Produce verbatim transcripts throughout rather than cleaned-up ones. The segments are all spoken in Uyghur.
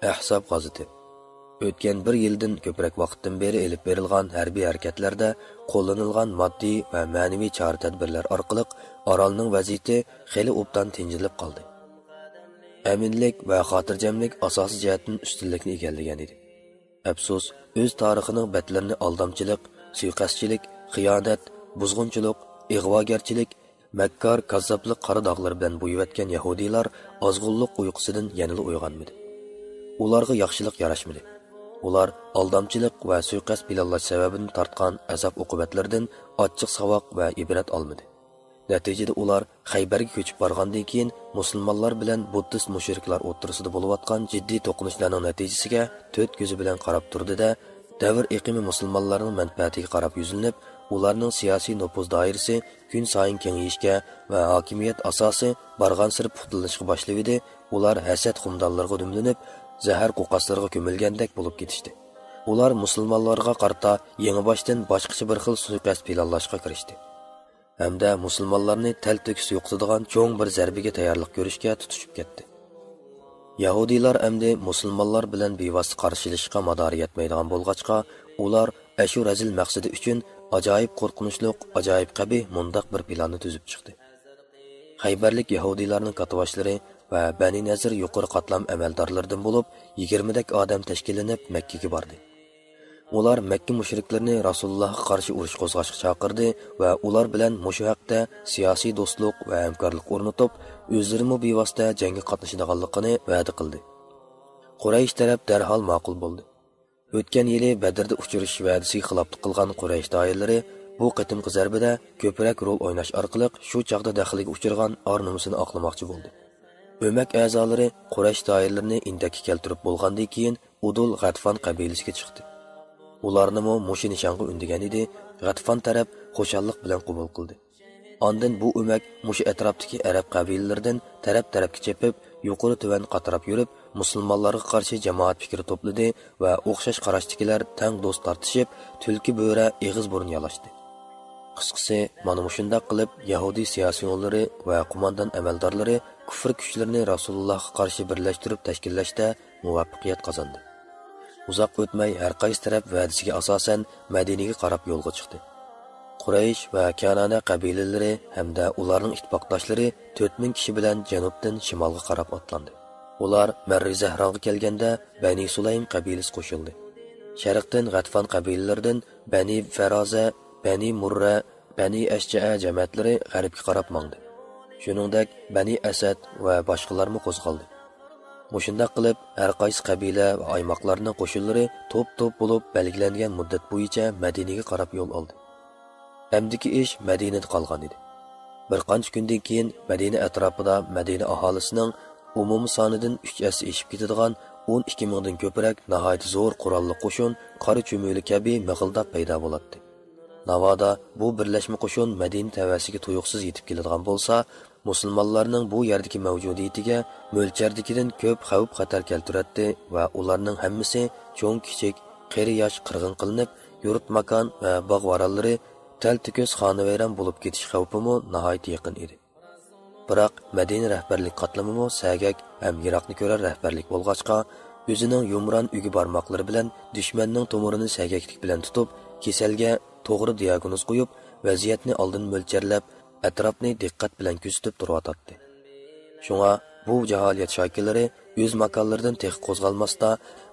ئەھزاب غازىتى. ئۆتكەن بىر يىلدىن كۆپرەك ۋاقىتتىن بېرى ئېلىپ بېرىلغان ھەربىي ھەرىكەتلەردە قوللىنىلغان ماددىي ۋە مەنىۋى چارە-تەدبىرلەر ئارقىلىق ئارالنىڭ ۋەزىيىتى خېلى ئوبدان تىنجىلىپ قالدى. ئەمىنلىك ۋە خاتىرجەملىك ئاساسىي جەھەتتىن ئۈستۈنلۈكنى ئىگىلىگەن ئىدى. ئەپسۇس، ئۆز تارىخىنىڭ بەتلىرىنى ئالدامچىلىق، سۇيىقەستچىلىك، خىيانەت، بۇزغۇنچىلىق، ئىغۋاگەرچىلىك، مەككار، كاززاپلىق قارا داغلىرى بىلەن بويىۋەتكەن يەھۇدىيلار ئازغۇنلۇق ئۇيقۇسىدىن يەنىلا ئويغانمىدى. ئۇلارغا ياخشىلىق ياراشمىدى. ئۇلار ئالدامچىلىق ۋە سۇيىقەست پىلانلاش سەۋەبىدىن تارتقان ئازاب-ئوقۇبەتلىرىدىن ئاچچىق ساۋاق ۋە ئىبرەت ئالمىدى. نەتىجىدە ئۇلار خەيبەرگە كۆچۈپ بارغاندىن كېيىن، مۇسۇلمانلار بىلەن بۇددىست مۇشرىكلار ئوتتۇرىسىدا بولۇۋاتقان جىددىي توقۇنۇشلارنىڭ نەتىجىسىگە تۆت كۆزى بىلەن قاراپ تۇردى-دە، دەۋر ئېقىمى مۇسۇلمانلارنىڭ مەنپەئەتىگە قاراپ يۈزلىنىپ، ئۇلارنىڭ سىياسىي نوپۇز دائىرىسى كۈنسايىن كېڭىيىشكە ۋە ھاكىمىيەت ئاساسى بارغانسېرى پۇختىلىنىشقا باشلىۋىدى، ئۇلار ھەسەت خۇمدانلىرىغا دۈملىنىپ، زەھەر قوقاسلىرىغا كۆمۈلگەندەك بولۇپ كېتىشتى. ئۇلار مۇسۇلمانلارغا قارىتا يېڭىباشتىن باشقىچە بىر خىل سۇيىقەست پىلانلاشقا كىرىشتى. ھەمدە مۇسۇلمانلارنى تەلتۆكۈس يوقىتىدىغان چوڭ بىر زەربىگە تەييارلىق كۆرۈشكە تۇتۇشۇپ كەتتى. يەھۇدىيلار ئەمدى مۇسۇلمانلار بىلەن بىۋاسىتە قارشىلىشىشقا مادارى يەتمەيدىغان بولغاچقا، ئۇلار ئەشۇ رەزىل مەقسىتى ئۈچۈن ئاجايىپ قورقۇنچلۇق، ئاجايىپ قەبىھ مۇنداق بىر پىلاننى تۈزۈپ چىقتى. خەيبەرلىك يەھۇدىيلارنىڭ كاتتىباشلىرى ۋە بەنى نەزىر يۇقىرى قاتلام ئەمەلدارلىرىدىن بولۇپ يىگىرمىدەك ئادەم تەشكىللىنىپ مەككىگە باردى. ئۇلار مەككە مۇشرىكلىرىنى رەسۇلۇللاھقا قارشى ئۇرۇش قوزغاشقا چاقىردى ۋە ئۇلار بىلەن مۇشۇ ھەقتە سىياسىي دوستلۇق ۋە ھەمكارلىق ئورنىتىپ، ئۆزلىرىمۇ بىۋاسىتە جەڭگە قاتنىشىدىغانلىقىنى ۋەدە قىلدى. قۇرەيش تەرەپ دەرھال ماقۇل بولدى. ئۆتكەن يىلى بەدرىدە ئۇچرىشىش ۋەدىسىگە خىلاپلىق قىلغان قۇرەيش دائىرىلىرى بۇ قېتىمقى زەربىدە كۆپرەك رول ئويناش ئارقىلىق شۇ چاغدا دەخلىگە ئۇچرىغان ئار-نومۇسىنى ئاقلىماقچى بولدى. ئۆمەك ئەزالىرى قۇرەيش دائىرىلىرىنى ئىندەككە كەلتۈرۈپ بولغاندىن كېيىن، ئۇدۇل غەتفان قەبىلىسىگە چىقتى. ئۇلارنىمۇ مۇشۇ نىشانغا ئۈندىگەن ئىدى، غەتفان تەرەپ خۇشاللىق بىلەن قوبۇل قىلدى. ئاندىن بۇ ئۆمەك مۇشۇ ئەتراپتىكى ئەرەب قەبىلىلىرىدىن تەرەپ-تەرەپكە چېپىپ، يۇقىرى-تۆۋەن قاتراپ يۈرۈپ، مۇسۇلمانلارغا قارشى جامائەت پىكرى توپلىدى ۋە ئوخشاش قاراشتىكىلەر تەڭ دوست تارتىشىپ، تۈلكە-بۆرە، ئېغىز-بۇرۇن يالاشتى. قىسقىسى، مانا مۇشۇنداق قىلىپ، يەھۇدىي سىياسىيونلىرى ۋە قوماندان ئەمەلدارلىرى كۇفر كۈچلىرىنى رەسۇلۇللاھقا قارشى بىرلەشتۈرۈپ تەشكىللەشتە مۇۋەپپەقىيەت قازاندى. ئۇزاق ئۆتمەي، ھەر قايسى تەرەپ ۋەدىسىگە ئاساسەن مەدىنىگە قاراپ يولغا چىقتى. قۇرەيش ۋە كەنانە قەبىلىلىرى ھەمدە ئۇلارنىڭ ئىتتىپاقداشلىرى تۆت مىڭ كىشى بىلەن جەنۇبتىن شىمالغا قاراپ ئاتلاندى. ئۇلار مەررى زەھرانغا كەلگەندە، بەنى سۇلايم قەبىلىسى قوشۇلدى. شەرقتىن غەتفان قەبىلىلىرىدىن بەنى فەرازە، بەنى مۇررە، بەنى ئەشجەئە جەمەتلىرى غەربكە قاراپ ماڭدى. شۇنىڭدەك بەنى ئەسەد ۋە باشقىلارمۇ قوزغالدى. مۇشۇنداق قىلىپ، ھەر قايسى قەبىلە ۋە ئايماقلارنىڭ قوشۇنلىرى توپ-توپ بولۇپ، بەلگىلەنگەن مۇددەت بويىچە مەدىنىگە قاراپ يول ئالدى. ئەمدىكى ئىش مەدىنىدە قالغان ئىدى. بىر قانچە كۈندىن كېيىن مەدىنە ئەتراپىدا مەدىنە ئاھالىسىنىڭ ئومۇمىي سانىدىن ئۈچ ھەسسە ئېشىپ كېتىدىغان ئون ئىككى مىڭدىن كۆپرەك ناھايىتى زور قوراللىق قوشۇن قارا چۈمۈلە كەبى مىغىلداپ پەيدا بولاتتى. ناۋادا بۇ بىرلەشمە قوشۇن مەدىنە تەۋەسىگە تۇيۇقسىز يېتىپ كېلىدىغان بولسا، مۇسۇلمانلارنىڭ بۇ يەردىكى مەۋجۇدىيىتىگە مۆلچەردىكىدىن كۆپ خەۋپ-خەتەر كەلتۈرەتتى ۋە ئۇلارنىڭ ھەممىسى چوڭ-كىچىك، قېرى-ياش قىرغىن قىلىنىپ، يۇرت-ماكان ۋە باغ-ۋارانلىرى تەلتۆكۈس خانىۋەيران بولۇپ كېتىش خەۋپىمۇ ناھايىتى يېقىن ئىدى. بىراق، مەدىنە رەھبەرلىك قاتلىمىمۇ سەگەك ھەم يىراقنى كۆرەر رەھبەرلىك بولغاچقا، ئۆزىنىڭ يۇمران ئۈگە بارماقلىرى بىلەن دۈشمەننىڭ تومۇرىنى سەگەكلىك بىلەن تۇتۇپ، كېسەلگە توغرا دىياگنوز قويۇپ، ۋەزىيەتنى ئالدىن مۆلچەرلەپ، ئەتراپنى دىققەت بىلەن كۆزىتىپ تۇرۇۋاتاتتى. شۇڭا بۇ جاھالىيەت شاكىلىرى ئۆز ماكانلىرىدىن تېخى قوزغالماستا،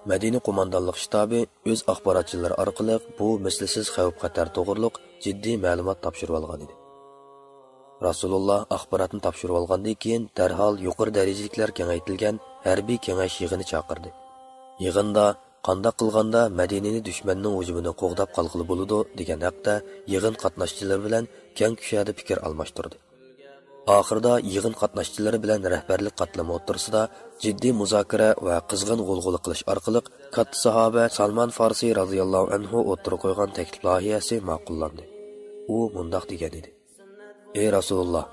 مەدىنە قوماندانلىق شتابى ئۆز ئاخباراتچىلىرى ئارقىلىق بۇ مىسلىسىز خەۋپ-خەتەر توغرۇلۇق جىددىي مەلۇمات تاپشۇرۇۋالغان ئىدى. رەسۇلۇللا ئاخباراتنى تاپشۇرۇۋالغاندىن كېيىن، دەرھال يۇقىرى دەرىجىلىكلەر كېڭەيتىلگەن ھەربىي كېڭەش يىغىنى چاقىردى. يىغىندا، «قانداق قىلغاندا مەدىنىنى دۈشمەننىڭ ھۇجۇمىدىن قوغداپ قالغىلى بولىدۇ؟» دېگەن ھەقتە يىغىن قاتناشچىلىرى بىلەن كەڭ كۈشەدە پىكىر ئالماشتۇردى. ئاخىرىدا يىغىن قاتناشچىلىرى بىلەن رەھبەرلىك قاتلىمى ئوتتۇرىسىدا جىددىي مۇزاكىرە ۋە قىزغىن غۇلغۇلا قىلىش ئارقىلىق كاتتا ساھابە سالمان فارسى رازىياللاھۇ ئەنھۇ ئوتتۇرىغا قويغان تەكلىپ لايىھەسى ماقۇللاندى. ئۇ مۇنداق دېگەن ئىدى: «ئەي رەسۇلۇللا،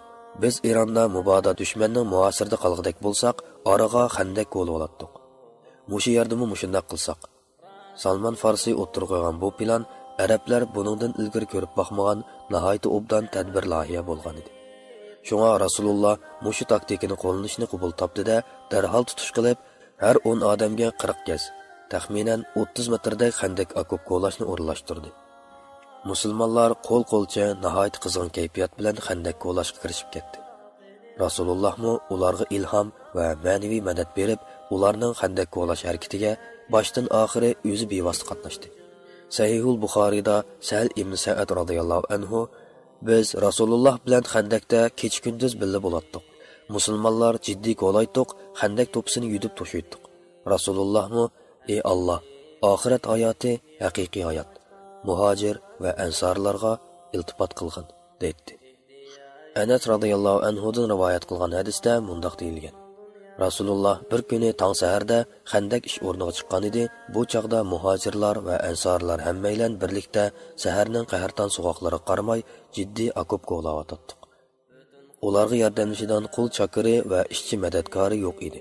بىز ئىراندا مۇبادا دۈشمەننىڭ مۇھاسىرىدە قالغۇدەك بولساق، ئارىغا خەندەك كولىۋالاتتۇق. مۇشۇ يەردىمۇ مۇشۇنداق قىلساق.» سالمان فارسى ئوتتۇرىغا قويغان بۇ پىلان ئەرەبلەر بۇنىڭدىن ئىلگىرى كۆرۈپ باقمىغان ناھايىتى ئوبدان تەدبىر لايىھە بولغان ئىدى. شۇڭا رەسۇلۇللا مۇشۇ تاكتىكىنى قوللىنىشنى قوبۇل تاپتى-دە، دەرھال تۇتۇش قىلىپ، ھەر ئون ئادەمگە قىرىق گەز، تەخمىنەن ئوتتۇز مېتىردەك خەندەك ئاكوپ كولاشنى ئورۇنلاشتۇردى. مۇسۇلمانلار قول-قولچە ناھايىتى قىزغىن كەيپىيات بىلەن خەندەك كولاشقا كىرىشىپ كەتتى. رەسۇلۇللاھمۇ ئۇلارغا ئىلھام ۋە مەنىۋى مەدەت بېرىپ، ئۇلارنىڭ خەندەك كولاش ھەرىكىتىگە باشتىن ئاخىرى ئۆزى بىۋاسىتە قاتناشتى. سەھىھۇل بۇخارىيدا سەھەل ئىبن سەئەد رازىياللاھۇ ئەنھۇ، بىز رەسۇلۇللاھ بىلەن خەندەكتە كېچە-كۈندۈز بىللە بولاتتۇق. مۇسۇلمانلار جىددىي كولايتتۇق، خەندەك توپىسىنى يۈدۈپ توشۇيتتۇق. رەسۇلۇللاھمۇ، ئى ئاللاھ، ئاخىرەت ھاياتى ھەقىقىي ھايات، مۇھاجىر ۋە ئەنسارلارغا ئىلتىپات قىلغىن، دەيتتى. ئەنەس رازىياللاھۇ ئەنھۇدىن رىۋايەت قىلغان ھەدىستە مۇنداق دېيىلگەن: رەسۇلۇللاھ بىر كۈنى تاڭ سەھەردە خەندەك ئىش ئورنىغا چىققان ئىدى. بۇ چاغدا مۇھاجىرلار ۋە ئەنسارلار ھەممەيلەن بىرلىكتە سەھەرنىڭ قەھرىتان سوغۇقلىرىغا قارىماي جىددىي ئاكوپ كولاۋاتاتتۇق. ئۇلارغا ياردەملىشىدىغان قۇل چاكىرى ۋە ئىشچى مەدەتكارى يوق ئىدى.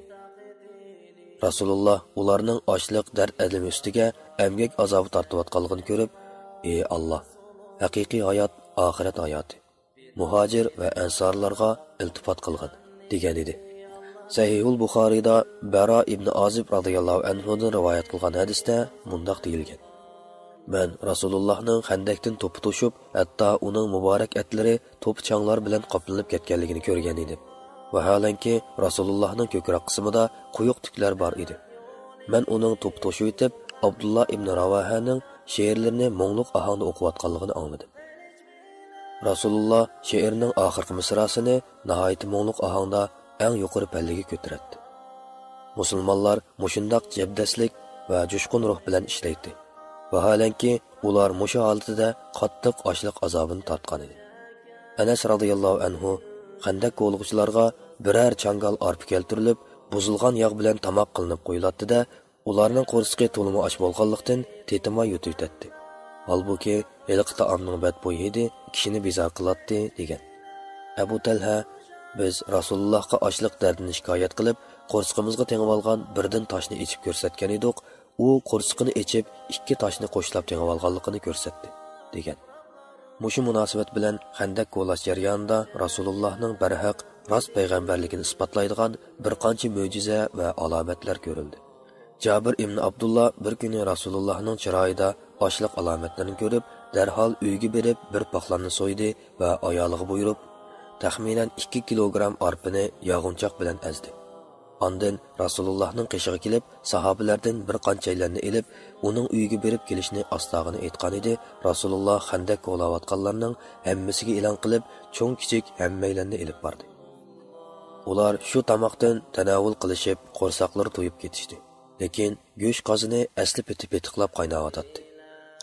رەسۇلۇللاھ ئۇلارنىڭ ئاچلىق، دەرد ئەلىمى ئۈستىگە ئەمگەك ئازابى تارتىۋاتقانلىقىنى كۆرۈپ، ئى ئاللاھ، ھەقىقىي ھايات ئاخىرەت ھاياتى، مۇھاجىر ۋە ئەنسارلارغا ئىلتىپات قىلغىن، دېگەن ئىدى. سەھىھۇل بۇخارىيدا بەرا ئىبنى ئازىب رازىياللاھۇ ئەنھۇدىن رىۋايەت قىلغان ھەدىستە مۇنداق دېيىلگەن: مەن رەسۇلۇللاھنىڭ خەندەكتىن توپا توشۇپ، ھەتتا ئۇنىڭ مۇبارەك ئەتلىرى توپا-چاڭلار بىلەن قاپلىنىپ كەتكەنلىكىنى كۆرگەن ئىدىم. ۋەھالەنكى، رەسۇلۇللاھنىڭ كۆكرەك قىسمىدا قويۇق تۈكلەر بار ئىدى. مەن ئۇنىڭ توپا توشۇۋېتىپ، ئابدۇللا ئىبنى راۋاھەنىڭ شېئىرلىرىنى مۇڭلۇق ئاھاڭدا ئوقۇۋاتقانلىقىنى ئاڭلىدىم. رەسۇلۇللاھ شېئىرنىڭ ئاخىرقى مىسراسىنى ناھايىتى مۇڭلۇق ئاھاڭدا ئەڭ يۇقىرى پەللىگە كۆتۈرەتتى. مۇسۇلمانلار مۇشۇنداق جەبدەسلىك ۋە جۇشقۇن روھ بىلەن ئىشلەيتتى. ۋەھالەنكى، ئۇلار مۇشۇ ھالىتىدە قاتتىق ئاچلىق ئازابىنى تارتقان ئىدى. ئەنەس رازىياللاھۇ ئەنھۇ، خەندەك كولىغۇچىلارغا بىرەر چاڭگال ئارپا كەلتۈرۈلۈپ، بۇزۇلغان ياغ بىلەن تاماق قىلىنىپ قويۇلاتتى-دە، ئۇلارنىڭ قورسىقى تولىمۇ ئاچ بولغانلىقتىن، تېتىماي يۇتۇۋېتەتتى. ھالبۇكى، ھېلىقى تائامنىڭ بەتبۇيى ھىدى كىشىنى بىزار قىلاتتى، دېگەن. ئەبۇ تەلھە، بىز رەسۇلۇللاھقا ئاچلىق دەردىنى شىكايەت قىلىپ، قورسىقىمىزغا تېڭىۋالغان بىردىن تاشنى ئېچىپ كۆرسەتكەن ئىدۇق، ئۇ قورسىقىنى ئېچىپ، ئىككى تاشنى قوشلاپ تېڭىۋالغانلىقىنى كۆرسەتتى، دېگەن. مۇشۇ مۇناسىۋەت بىلەن خەندەك كولاش جەريانىدا رەسۇلۇللاھنىڭ بەرھەق راست پەيغەمبەرلىكىنى ئىسپاتلايدىغان بىر قانچە مۆجىزە ۋە ئالامەتلەر كۆرۈلدى. جابىر ئىبن ئابدۇللا بىر كۈنى رەسۇلۇللاھنىڭ چىرايىدا ئاچلىق ئالامەتلىرىنى كۆرۈپ، دەرھال ئۆيىگە بېرىپ، بىر پاقلاننى سويدى ۋە ئايالىغا بۇيرۇپ، تەخمىنەن ئىككى كىلوگرام ئارپىنى ياغۇنچاق بىلەن ئەزدى. ئاندىن رەسۇلۇللاھنىڭ قېشىغا كېلىپ، ساھابىلەردىن بىر قانچەيلەننى ئېلىپ، ئۇنىڭ ئۆيىگە بېرىپ كېلىشنى ئاستاغىنا ئېيتقان ئىدى. رەسۇلۇللاھ خەندەك كولاۋاتقانلارنىڭ ھەممىسىگە ئېلان قىلىپ، چوڭ-كىچىك ھەممەيلەننى ئېلىپ باردى. ئۇلار شۇ تاماقتىن تەنەۋۋۇل قىلىشىپ، قورساقلىرى تويۇپ كېتىشتى. لېكىن گۆش قازىنى ئەسلى پېتى-پېتىقلاپ قايناۋاتاتتى.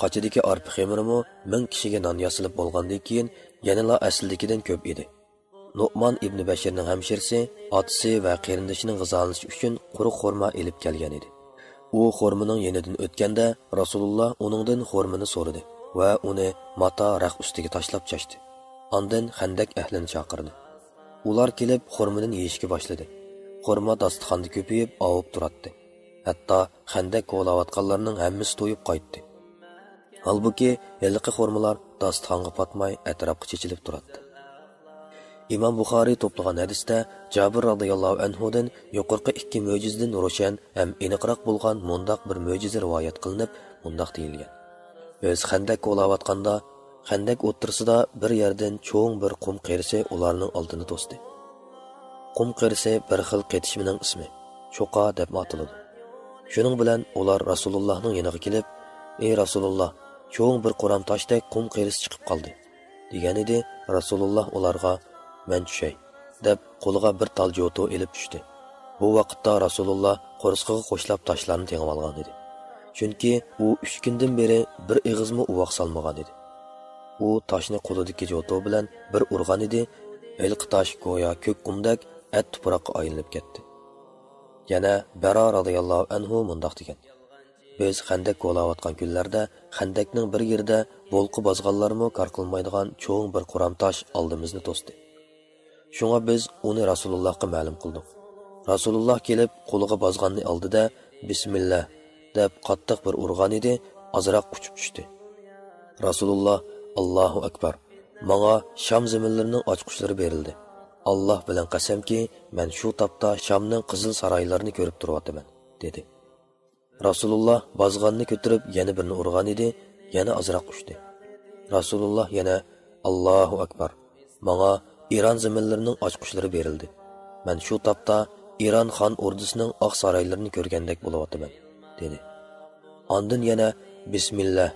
قاچىدىكى ئارپا خېمىرىمۇ مىڭ كىشىگە نان ياسىلىپ بولغاندىن كېيىن يەنىلا ئەسلىدىكىدىن كۆپ ئىدى. نوئمان ئىبنى بەشىرنىڭ ھەمشىرىسى ئاتىسى ۋە قېرىندىشىنىڭ غىزالىنىشى ئۈچۈن قۇرۇق خورما ئېلىپ كەلگەن ئىدى. ئۇ خورمىنىڭ يېنىدىن ئۆتكەندە، رەسۇلۇللاھ ئۇنىڭدىن خورمىنى سورىدى ۋە ئۇنى ماتا رەخ ئۈستىگە تاشلاپ چاچتى. ئاندىن خەندەك ئەھلىنى چاقىردى. ئۇلار كېلىپ، خورمىدىن يېيىشكە باشلىدى. خورما داستىخاندا كۆپىيىپ، ئاۋۇپ تۇراتتى. ھەتتا خەندەك كولاۋاتقانلارنىڭ ھەممىسى تويۇپ قايتتى. ھالبۇكى، ھېلىقى خورمىلار داستىخانغا پاتماي، ئەتراپقا چېچىلىپ تۇراتتى. ئىمام بۇخارىي توپلىغان ھەدىستە جابىر رازىياللاھۇ ئەنھۇدىن يۇقىرىقى ئىككى مۆجىزىدىن روشەن ھەم ئېنىقراق بولغان مۇنداق بىر مۆجىزە رىۋايەت قىلىنىپ، مۇنداق دېيىلگەن: بىز خەندەك كولاۋاتقاندا، خەندەك ئوتتۇرىسىدا بىر يەردىن چوڭ بىر قۇم قېرىسى ئۇلارنىڭ ئالدىنى توستى. قۇم قېرىسى بىر خىل قېتىشمىنىڭ ئىسمى، چوقا دەپمۇ ئاتىلىدۇ. شۇنىڭ بىلەن ئۇلار رەسۇلۇللاھنىڭ يېنىغا كېلىپ، ئى رەسۇلۇللاھ، چوڭ بىر قورام تاشتەك قۇم قېرىسى چىقىپ قالدى، دېگەنىدى. رەسۇلۇللاھ ئۇلارغا، مەن چۈشەي، دەپ، قولىغا بىر تال جوتۇ ئېلىپ چۈشتى. بۇ ۋاقىتتا رەسۇلۇللاھ قورسىقىغا قوشلاپ تاشلارنى تېڭىۋالغان ئىدى. چۈنكى ئۇ ئۈچ كۈندىن بېرى بىر ئېغىزمۇ ئۇۋاق سالمىغان ئىدى. ئۇ تاشنى قولىدىكى جوتۇ بىلەن بىر ئۇرغان ئىدى، ھېلىقى تاش گويا كۆك قۇمدەك ئەت تۇپراققا ئايلىنىپ كەتتى. يەنە بەرا رازىياللاھۇ ئەنھۇ مۇنداق دېگەن: بىز خەندەك كولاۋاتقان كۈنلەردە خەندەكنىڭ بىر يېرىدە بولقا بازغانلارمۇ كار قىلمايدىغان چوڭ بىر قورام تاش ئالدىمىزنى توستى. شۇڭا بىز ئۇنى رەسۇلۇللاھقا مەلۇم قىلدۇق. رەسۇلۇللاھ كېلىپ، قولىغا بازغاننى ئالدى-دە، بىسمىللا دەپ قاتتىق بىر ئۇرغان ئىدى، ئازراق ئۇچۇپ چۈشتى. رەسۇلۇللاھ، ئاللاھۇ ئەكبەر، ماڭا شام زېمىنلىرىنىڭ ئاچقۇچلىرى بېرىلدى. ئاللاھ بىلەن قەسەمكى، مەن شۇ تاپتا شامنىڭ قىزىل سارايلىرىنى كۆرۈپ تۇرۇۋاتىمەن. دېدى. رەسۇلۇللا بازغاننى كۆتۈرۈپ يەنە بىرنى ئۇرغان ئىدى، يەنە ئازراق ئۇچتى. رەسۇلۇللا يەنە، «ئاللاھۇ ئەكبەر! ماڭا ئىران زېمىنلىرىنىڭ ئاچقۇچلىرى بېرىلدى. مەن شۇ تاپتا ئىران خان ئوردىسىنىڭ ئاق سارايلىرىنى كۆرگەندەك بولۇۋاتىمەن» دېدى. ئاندىن يەنە «بىسمىللا»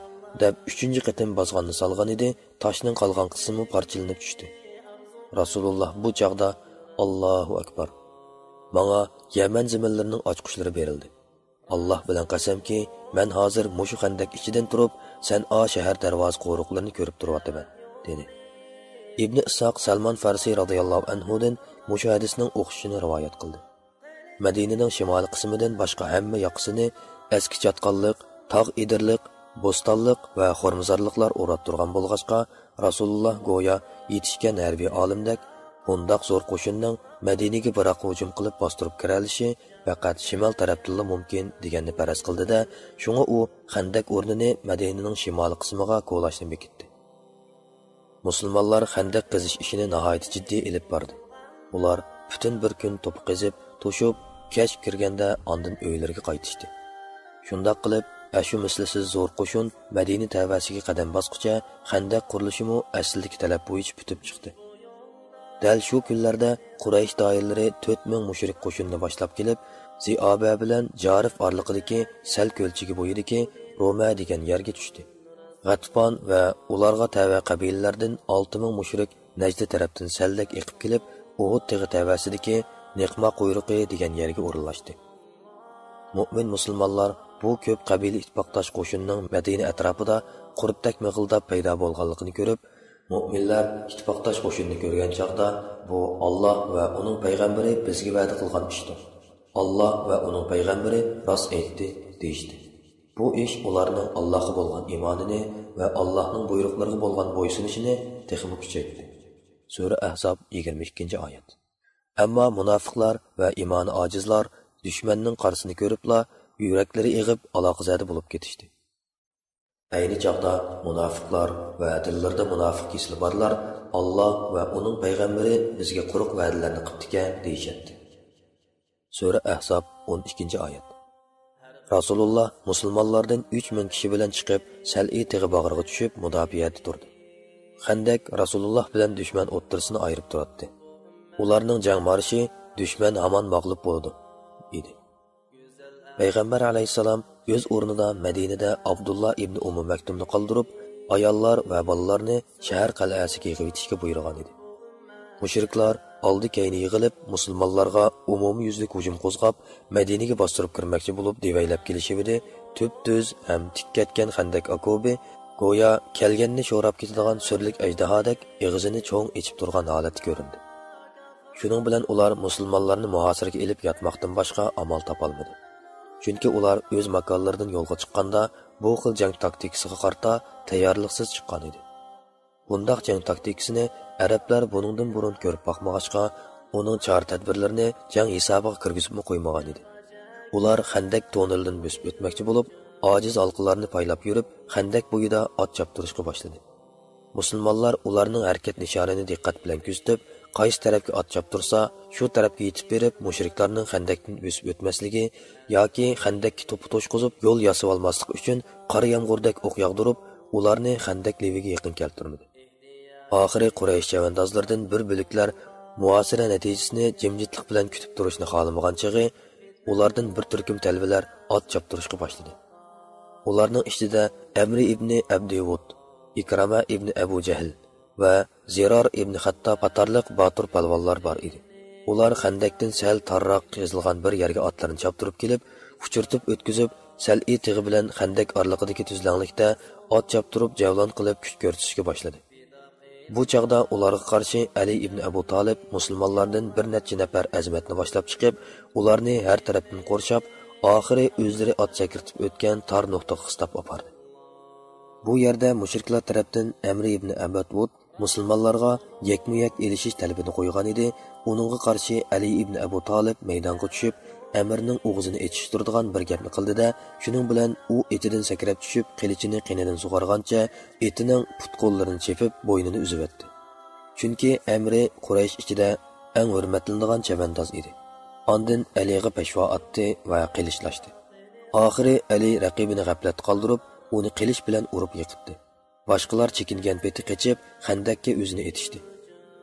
دەپ ئۈچىنچى قېتىم بازغاننى سالغان ئىدى، تاشنىڭ قالغان قىسمىمۇ پارچىلىنىپ چۈشتى. رەسۇلۇللا بۇ چاغدا، «ئاللاھۇ ئەكبەر! ماڭا يەمەن زېمىنلىرىنىڭ ئاچقۇچلىرى بېرىلدى. ئاللاھ بىلەن قەسەمكى، مەن ھازىر مۇشۇ خەندەك ئىچىدىن تۇرۇپ، سەنئا شەھەر دەرۋازا قورۇقلىرىنى كۆرۈپ تۇرۇۋاتىمەن» دېدى. ئىبنى ئىسھاق سەلمان فارسى رازىياللاھۇ ئەنھۇدىن مۇشۇ ھەدىسنىڭ ئوخشىشىنى رىۋايەت قىلدى. مەدىنىنىڭ شىمالىي قىسمىدىن باشقا ھەممە ياقىسىنى ئەسكى چاتقاللىق، تاغ ئېدىرلىق، بوستانلىق ۋە خورمىزارلىقلار ئوراپ تۇرغان بولغاچقا، رەسۇلۇللا گويا يېتىشكەن ھەربىي ئالىمدەك، بۇنداق زور قوشۇننىڭ مەدىنىگە بىراقلا ھۇجۇم قىلىپ باستۇرۇپ كىرەلىشى پەقەت شىمال تەرەپتىنلا مۇمكىن دېگەننى پەرەز قىلدى-دە، شۇڭا ئۇ خەندەك ئورنىنى مەدىنىنىڭ شىمالىي قىسمىغا كولاشنى بېكىتتى. مۇسۇلمانلار خەندەق قېزىش ئىشىنى ناھايىتى جىددىي ئېلىپ باردى. ئۇلار پۈتۈن بىر كۈن توپا قېزىپ، توشۇپ، كەچ كىرگەندە ئاندىن ئۆيلىرىگە قايتىشتى. شۇنداق قىلىپ، ئەشۇ مىسلىسىز زور قوشۇن مەدىنە تەۋەسىگە قەدەم باسقۇچە خەندەق قۇرۇلۇشىمۇ ئەسلىدىكى تەلەپ بويىچە پۈتۈپ چىقتى. دەل شۇ كۈنلەردە قۇرەيش دائىرىلىرى تۆت مىڭ مۇشرىك قوشۇننى باشلاپ كېلىپ، زىئابە بىلەن جارىف ئارىلىقىدىكى سەل كۆلچىكى بويىدىكى رومە دېگەن يەرگە چۈشتى. غەتىپان ۋە ئۇلارغا تەۋە قەبىلىلەردىن ئالتە مىڭ مۇشرىك نەجدى تەرەپتىن سەلدەك ئېقىپ كېلىپ، ئۇھۇد تېغى تەۋەسىدىكى نېقما قۇيرۇقى دېگەن يەرگە ئورۇنلاشتى. مۆمىن مۇسۇلمانلار بۇ كۆپ قەبىلە ئىتتىپاقداش قوشۇننىڭ مەدىنە ئەتراپىدا قۇرتتەك مىغىلداپ پەيدا بولغانلىقىنى كۆرۈپ، مۆمىنلەر ئىتتىپاقداش قوشۇننى كۆرگەن چاغدا، «بۇ، ئاللاھ ۋە ئۇنىڭ پەيغەمبىرى بىزگە ۋەدە قىلغان ئىشتۇر. ئاللاھ ۋە ئۇنىڭ پەيغەمبىرى راست ئېيتتى» دېيىشتى. بۇ ئىش ئۇلارنىڭ ئاللاھقا بولغان ئىمانىنى ۋە ئاللاھنىڭ بۇيرۇقلىرىغا بولغان بويسۇنۇشىنى تېخىمۇ كۈچەيتتى. سۈرە ئەھزاب، يىگىرمە ئىككىنچى ئايەت. ئەمما مۇناپىقلار ۋە ئىمانى ئاجىزلار دۈشمەننىڭ قارىسىنى كۆرۈپلا يۈرەكلىرى ئېغىپ، ئالاقىزادە بولۇپ كېتىشتى. ئەينى چاغدا مۇناپىقلار ۋە دىللىرىدا مۇناپىق كېسىلى بارلار، «ئاللاھ ۋە ئۇنىڭ پەيغەمبىرى بىزگە قۇرۇق ۋەدىلەرنى قىپتىكەن» دېيىشەتتى. سۈرە ئەھزاب، ئون ئىككىنچى ئايەت. رەسۇلۇللا مۇسۇلمانلاردىن ئۈچ مىڭ كىشى بىلەن چىقىپ، سەلئى تېغى باغرىغا چۈشۈپ، مۇداپىئەدە تۇردى. خەندەك رەسۇلۇللا بىلەن دۈشمەن ئوتتۇرىسىنى ئايرىپ تۇراتتى. ئۇلارنىڭ جەڭ مارشى «دۈشمەن ھامان مەغلۇپ بولىدۇ» ئىدى. پەيغەمبەر ئەلەيھىسسالام ئۆز ئورنىدا مەدىنىدە ئابدۇللا ئىبنى ئۇممۇ مەكتۇمنى قالدۇرۇپ، ئاياللار ۋە بالىلارنى شەھەر قەلئەسىگە يىغىۋېتىشكە بۇيرۇغان ئىدى. مۇشرىكلار ئالدى-كەينى يىغىلىپ، مۇسۇلمانلارغا ئومۇميۈزلۈك ھۇجۇم قوزغاپ، مەدىنىگە باستۇرۇپ كىرمەكچى بولۇپ دېۋەيلەپ كېلىشىۋىدى، تۈپتۈز ھەم تىك كەتكەن خەندەك ئاكوبى گويا كەلگەننى شوراپ كېتىدىغان سۈرلۈك ئەجدىھادەك ئېغىزىنى چوڭ ئېچىپ تۇرغان ھالەتتە كۆرۈندى. شۇنىڭ بىلەن ئۇلار مۇسۇلمانلارنى مۇھاسىرىگە ئېلىپ ياتماقتىن باشقا ئامال تاپالمىدى. چۈنكى ئۇلار ئۆز ماكانلىرىدىن يولغا چىققاندا، بۇ خىل جەڭ تاكتىكىسىغا قارىتا تەييارلىقسىز چىققان ئىدى. بۇنداق جەڭ تاكتىكىسىنى ئەرەبلەر بۇنىڭدىن بۇرۇن كۆرۈپ باقمىغاچقا، ئۇنىڭ چارە-تەدبىرلىرىنى جەڭ ھېسابىغا كىرگۈزۈپمۇ قويمىغان ئىدى. ئۇلار خەندەك توننېلىدىن بۆسۈپ ئۆتمەكچى بولۇپ، ئاجىز ھالقىلارنى پايلاپ يۈرۈپ، خەندەك بويىدا ئات چاپتۇرۇشقا باشلىدى. مۇسۇلمانلار ئۇلارنىڭ ھەرىكەت نىشانىنى دىققەت بىلەن كۆزىتىپ، قايسى تەرەپكە ئات چاپتۇرسا، شۇ تەرەپكە يېتىپ بېرىپ، مۇشرىكلارنىڭ خەندەكتىن بۆسۈپ ئۆتمەسلىكى ياكى خەندەككە توپا توشقۇزۇپ، يول ياسىۋالماسلىقى ئۈچۈن قار يامغۇردەك ئوق ياغدۇرۇپ، ئۇلارنى خەندەك لېۋىگە يېقىن كەلتۈرمىدى. ئاخىرى قۇرەيش چەۋەندازلىرىدىن بىر بۆلەكلەر مۇھاسىرە نەتىجىسىنى جىمجىتلىق بىلەن كۈتۈپ تۇرۇشنى خالىمىغان چېغى، ئۇلاردىن بىر تۈركۈم تەلۋىلەر ئات چاپتۇرۇشقا باشلىدى. ئۇلارنىڭ ئىچىدە ئەمرى ئىبنى ئەبدىۋۇد، ئىكرامە ئىبنى ئەبۇ جەھل ۋە زىرار ئىبنى خەتتاب قاتارلىق باتۇر پالۋانلار بار ئىدى. ئۇلار خەندەكتىن سەل تارراق قېزىلغان بىر يەرگە ئاتلىرىنى چاپتۇرۇپ كېلىپ، ئۇچرىتىپ ئۆتكۈزۈپ، سەلئى تېغى بىلەن خەندەك ئارىلىقىدىكى تۈزلەڭلىكتە ئات چاپتۇرۇپ جەۋلان قىلىپ كۈچ كۆرسىتىشكە باشلىدى. بۇ چاغدا ئۇلارغا قارشى ئەلى ئىبنى ئەبۇ تالىپ مۇسۇلمانلاردىن بىر نەچچە نەپەر ئەزىمەتنى باشلاپ چىقىپ، ئۇلارنى ھەر تەرەپتىن قورشاپ، ئاخىرى ئۆزلىرى ئات سەكرىتىپ ئۆتكەن تار نۇقتىغا قىستاپ ئاپاردى. بۇ يەردە مۇشرىكلار تەرەپتىن ئەمرى ئىبنى ئەبەتۋۇد مۇسۇلمانلارغا يەكمۇ يەك ئېلىشىش تەلىپىنى قويغان ئىدى. ئۇنىڭغا قارشى ئەلى ئىبنى ئەبۇ تالىپ مەيدانغا چۈشۈپ، ئەمىرنىڭ ئوغزىنى ئېچىشتۇرىدىغان بىر گەپنى قىلدى-دە، شۇنىڭ بىلەن ئۇ ئېتىدىن سەكرەپ چۈشۈپ، قىلىچىنى قېنىدىن سۇغارغانچە ئېتىنىڭ پۇت-قوللىرىنى چېپىپ، بوينىنى ئۈزۈۋەتتى. چۈنكى ئەمرى قۇرەيش ئىچىدە ئەڭ ھۆرمەتلىنىدىغان چەۋەنداز ئىدى. ئاندىن ئەلىغا پەشۋا ئاتتى ۋە قىلىچلاشتى. ئاخىرى ئەلى رەقىبىنى غەپلەتتە قالدۇرۇپ، ئۇنى قىلىچ بىلەن ئۇرۇپ يىقىتتى. باشقىلار چېكىنگەن پېتى قېچىپ، خەندەككە ئۆزىنى ئېتىشتى.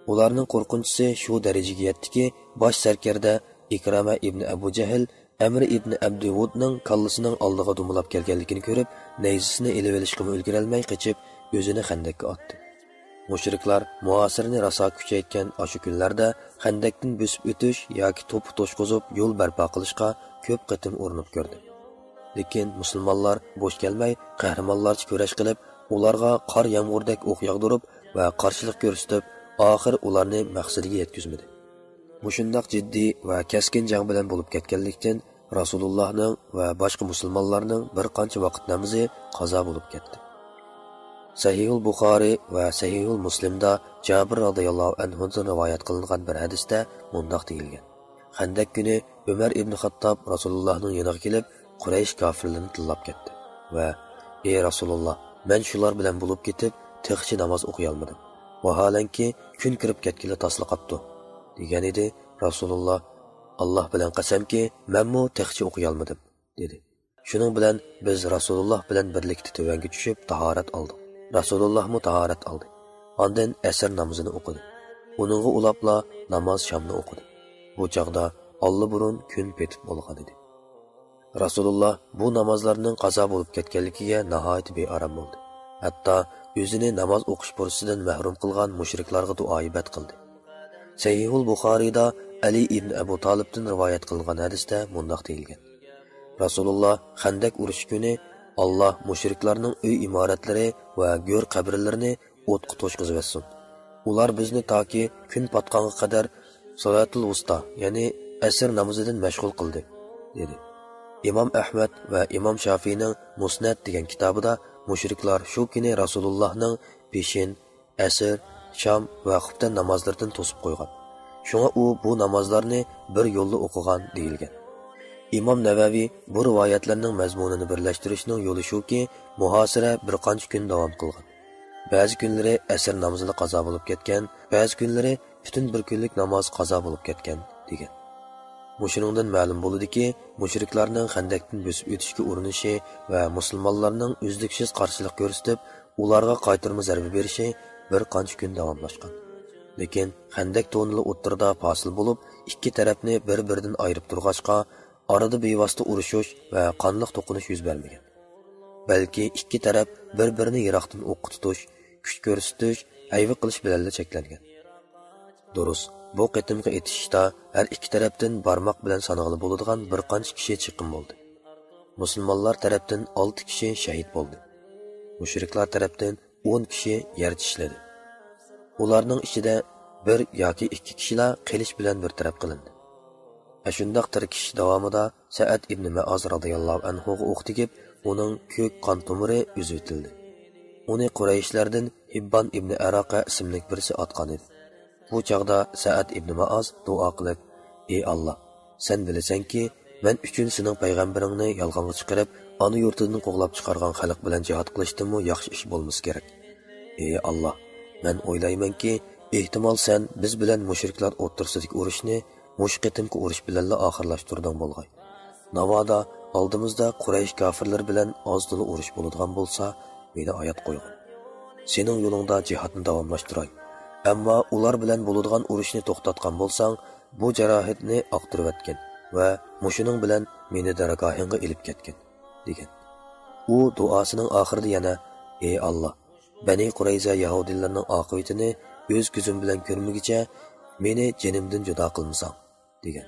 ئۇلارنىڭ قورقۇنچىسى شۇ دەرىجىگە يەتتىكى، باش سەركەردە ئىكرامە ئىبنى ئەبۇ جەھل ئەمر ئىبنى ئەبدى ۋۇدنىڭ كاللىسىنىڭ ئالدىغا دومىلاپ كەلگەنلىكىنى كۆرۈپ، نەيزىسىنى ئېلىۋېلىشقىمۇ ئۈلگۈرەلمەي قېچىپ، ئۆزىنى خەندەككە ئاتتى. مۇشرىكلار مۇھاسىرىنى راسا كۈچەيتكەن ئاشۇ كۈنلەردە خەندەكتىن بۆسۈپ ئۆتۈش ياكى توپا توشقۇزۇپ يول بەرپا قىلىشقا كۆپ قېتىم ئۇرۇنۇپ كۆردى. لېكىن مۇسۇلمانلار بوش كەلمەي، قەھرىمانلارچە كۈرەش قىلىپ، ئۇلارغا قار يامغۇردەك ئوق ياغدۇرۇپ ۋە قارشىلىق كۆرسىتىپ، ئاخىر ئۇلارنى مەقسىتىگە يەتكۈزمىدى. مۇشۇنداق جىددىي ۋە كەسكىن جەڭ بىلەن بولۇپ كەتكەنلىكتىن، رەسۇلۇللاھنىڭ ۋە باشقا مۇسۇلمانلارنىڭ بىر قانچە ۋاقىت نامىزى قازا بولۇپ كەتتى. سەھىھۇل بۇخارىي ۋە سەھىھۇل مۇسلىمدا جابىر رازىياللاھۇ ئەنھۇدىن رىۋايەت قىلىنغان بىر ھەدىستە مۇنداق دېيىلگەن: خەندەك كۈنى ئۆمەر ئىبن خاتتاب رەسۇلۇللاھنىڭ يېنىغا كېلىپ، قۇرەيش كاپىرلىرىنى تىللاپ كەتتى ۋە: «ئى رەسۇلۇللاھ، مەن شۇلار بىلەن بولۇپ كېتىپ، تېخىچە ناماز ئوقۇيالمىدىم. ۋاھالەنكى، كۈن كىرىپ كەتكىلى تاسلا قاپتۇ» دېگەن ئىدى. رەسۇلۇللاھ: «ئاللاھ بىلەن قەسەمكى، مەنمۇ تېخىچە ئوقۇيالمىدىم» دېدى. شۇنىڭ بىلەن بىز رەسۇلۇللاھ بىلەن بىرلىكتە تۆۋەنگە چۈشۈپ تاھارەت ئالدۇق. رەسۇلۇللاھمۇ تاھارەت ئالدى. ئاندىن ئەسىر نامىزىنى ئوقۇدى. ئۇنىڭغا ئۇلاپلا ناماز شامنى ئوقۇدى. بۇ چاغدا ئاللىبۇرۇن كۈن پېتىپ بولغان ئىدى. رەسۇلۇللاھ بۇ نامازلارنىڭ قازا بولۇپ كەتكەنلىكىگە ناھايىتى بىئارام بولدى. ھەتتا ئۆزىنى ناماز ئوقۇش پۇرسىتىدىن مەھرۇم قىلغان مۇشرىكلارغا دۇئايىبەت قىلدى. سەھىھۇل بۇخارىيدا ئەلى ئىبن ئەبۇ تالىپتىن رىۋايەت قىلىنغان ھەدىستە مۇنداق دېيىلگەن: رەسۇلۇللاھ خەندەك ئۇرۇشى كۈنى «ئاللاھ مۇشرىكلارنىڭ ئۆي ئىمارەتلىرى ۋە گۆر قەبرىلىرىنى ئوتقا توشقۇزۇۋەتسۇن. ئۇلار بىزنى تاكى كۈن پاتقانغا قەدەر سالاتۇل ۋۇستا، يەنى ئەسىر نامىزىدىن مەشغۇل قىلدى» دېدى. ئىمام ئەھمەد ۋە ئىمام شافىينىڭ مۇسنەد دېگەن كىتابىدا مۇشرىكلار شۇ كۈنى رەسۇلۇللاھنىڭ پېشىن، ئەسىر، شام ۋە خۇپتەن نامازلىرىدىن توسۇپ قويغان. شۇڭا ئۇ بۇ نامازلارنى بىر يوللا ئوقۇغان دېيىلگەن. ئىمام نەۋەۋى بۇ رىۋايەتلەرنىڭ مەزمۇنىنى بىرلەشتۈرۈشنىڭ يولى شۇكى، مۇھاسىرە بىر قانچە كۈن داۋام قىلغان. بەزى كۈنلىرى ئەسىر نامىزىلا قازا بولۇپ كەتكەن، بەزى كۈنلىرى پۈتۈن بىر كۈنلۈك ناماز قازا بولۇپ كەتكەن، دېگەن. مۇشۇنىڭدىن مەلۇم بولىدۇكى، مۇشرىكلارنىڭ خەندەكتىن بۆسۈپ ئۆتۈشكە ئۇرۇنۇشى ۋە مۇسۇلمانلارنىڭ ئۈزلۈكسىز قارشىلىق كۆرسىتىپ، ئۇلارغا قايتۇرما زەربە بېرىشى بىر قانچە كۈن داۋاملاشقان. لېكىن خەندەك تونىلى ئوتتۇرىدا پاسىل بولۇپ، ئىككى تەرەپنى بىر-بىرىدىن ئايرىپ تۇرغاچقا، ئارىدا بىۋاسىتە ئۇرۇشۇش ۋە قانلىق توقۇنۇش يۈز بەرمىگەن. بەلكى ئىككى تەرەپ بىر-بىرىنى يىراقتىن ئوققا تۇتۇش، كۈچ كۆرسىتىش، ھەيۋە قىلىش بىلەنلا چەكلەنگەن. دۇرۇس، بۇ قېتىمقى ئېتىشىشتا ھەر ئىككى تەرەپتىن بارماق بىلەن سانىغىلى بولىدىغان بىر قانچە كىشى چېقىم بولدى. مۇسۇلمانلار تەرەپتىن ئالتە كىشى شەھىت بولدى. مۇشرىكلار تەرەپتىن ئون كىشى يەر چىشلىدى. ئۇلارنىڭ ئىچىدە بىر ياكى ئىككى كىشىلا قىلىچ بىلەن بىر تەرەپ قىلىندى. ئەشۇنداق تىركىشىش داۋامىدا سەئەد ئىبنى مەئاز رازىياللاھۇ ئەنھۇغا ئوق تېگىپ، ئۇنىڭ كۆك قان تومۇرى ئۈزۈۋېتىلدى. ئۇنى قۇرەيشلەردىن ھىببان ئىبنى ئەراقە ئىسىملىك بىرسى ئاتقان ئىدى. بۇ چاغدا سەئەد ئىبنى مائاز دۇئا قىلىپ: «ئى ئاللاھ، سەن بىلىسەنكى، مەن ئۈچۈن سېنىڭ پەيغەمبىرىڭنى يالغانغا چىقىرىپ، ئانا يۇرتىدىن قوغلاپ چىقارغان خەلق بىلەن جىھاد قىلىشتىنمۇ ياخشى ئىش بولمىسا كېرەك. ئى ئاللاھ، مەن ئويلايمەنكى، ئېھتىمال سەن بىز بىلەن مۇشرىكلار ئوتتۇرىسىدىكى ئۇرۇشنى مۇشۇ قېتىمقى ئۇرۇش بىلەنلا ئاخىرلاشتۇردۇڭ بولغاي. ناۋادا ئالدىمىزدا قۇرەيش كاپىرلىرى بىلەن ئاز-تولا ئۇرۇش بولىدىغان بولسا، مېنى ھايات قويغىن. سېنىڭ يولۇڭدا جىھادنى داۋاملاشتۇراي. ئەمما ئۇلار بىلەن بولىدىغان ئۇرۇشنى توختاتقان بولساڭ، بۇ جاراھەتنى ئاقتۇرۇۋەتكىن ۋە مۇشۇنىڭ بىلەن مېنى دەرگاھىڭغا ئېلىپ كەتكىن» دېگەن. ئۇ دۇئاسىنىڭ ئاخىرىدا يەنە: «ئى ئاللاھ، بەنى قۇرەيزە يەھۇدىيلىرىنىڭ ئاقىۋىتىنى ئۆز كۆزۈم بىلەن كۆرمىگۈچە مېنى جېنىمدىن جۇدا قىلمىساڭ» دېگەن.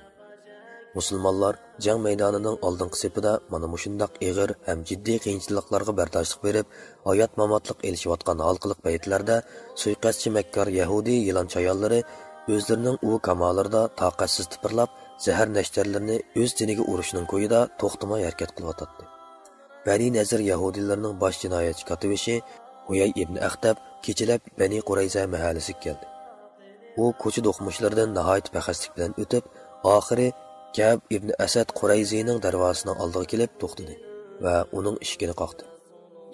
مۇسۇلمانلار جەڭ مەيدانىنىڭ ئالدىنقى سېپىدا مانا مۇشۇنداق ئېغىر ھەم جىددىي قىيىنچىلىقلارغا بەرداشلىق بېرىپ، ھايات-ماماتلىق ئېلىشىۋاتقان ھالقىلىق پەيتلەردە سۇيىقەستچى مەككار يەھۇدىي يىلان چايانلىرى ئۆزلىرىنىڭ ئۇ كامالىرىدا تاقەتسىز تىپىرلاپ، زەھەر نەشتەرلىرىنى ئۆز تېنىگە ئۇرۇشنىڭ كويىدا توختىماي ھەرىكەت قىلىۋاتاتتى. بەنى نەزىر يەھۇدىيلىرىنىڭ باش جىنايەتچى كاتتىبېشى ھۇيەي ئىبنى ئەختەب كېچىلەپ بەنى قۇرەيزە مەھەللىسىگە كەلدى. ئۇ كوچا دوقمۇشلىرىدىن ناھايىتى پەخەسلىك بىلەن ئۆتۈپ، ئاخىرى كەئب ئىبنى ئەسەد قۇرەيزىنىڭ دەرۋازىسىنىڭ ئالدىغا كېلىپ توختىدى ۋە ئۇنىڭ ئىشىكىنى قاقتى.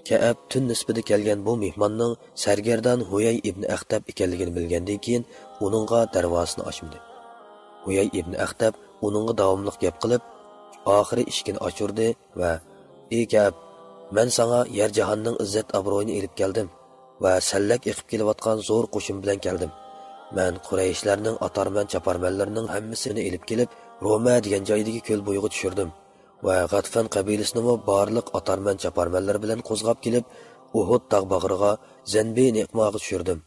كەئب تۈن نىسپىدە كەلگەن بۇ مېھماننىڭ سەرگەردان ھۇيەي ئىبنى ئەختەب ئىكەنلىكىنى بىلگەندىن كېيىن، ئۇنىڭغا دەرۋازىسىنى ئاچمىدى. ھۇيەي ئىبنى ئەختەب ئۇنىڭغا داۋاملىق گەپ قىلىپ، ئاخىرى ئىشىكىنى ئاچۇردى ۋە، ئى كەئب، مەن ساڭا يەر جاھاننىڭ ئىززەت ئابرۇيىنى ئېلىپ كەلدىم ۋە سەللەك ئېقىپ كېلىۋاتقان زور قوشۇن بىلەن كەلدىم. مەن قۇرەيشلەرنىڭ ئاتارمەن چاپارمەنلىرىنىڭ ھەممىسىنى ئېلىپ كېلىپ، رومە دېگەن جايدىكى كۆل بويىغا چۈشۈردۈم ۋە غەتفەن قەبىلىسىنىمۇ بارلىق ئاتارمەن چاپارمەنلىرى بىلەن قوزغاپ كېلىپ، ئۇھۇد تاغ باغرىغا، زەنبى نېقماغا چۈشۈردۈم.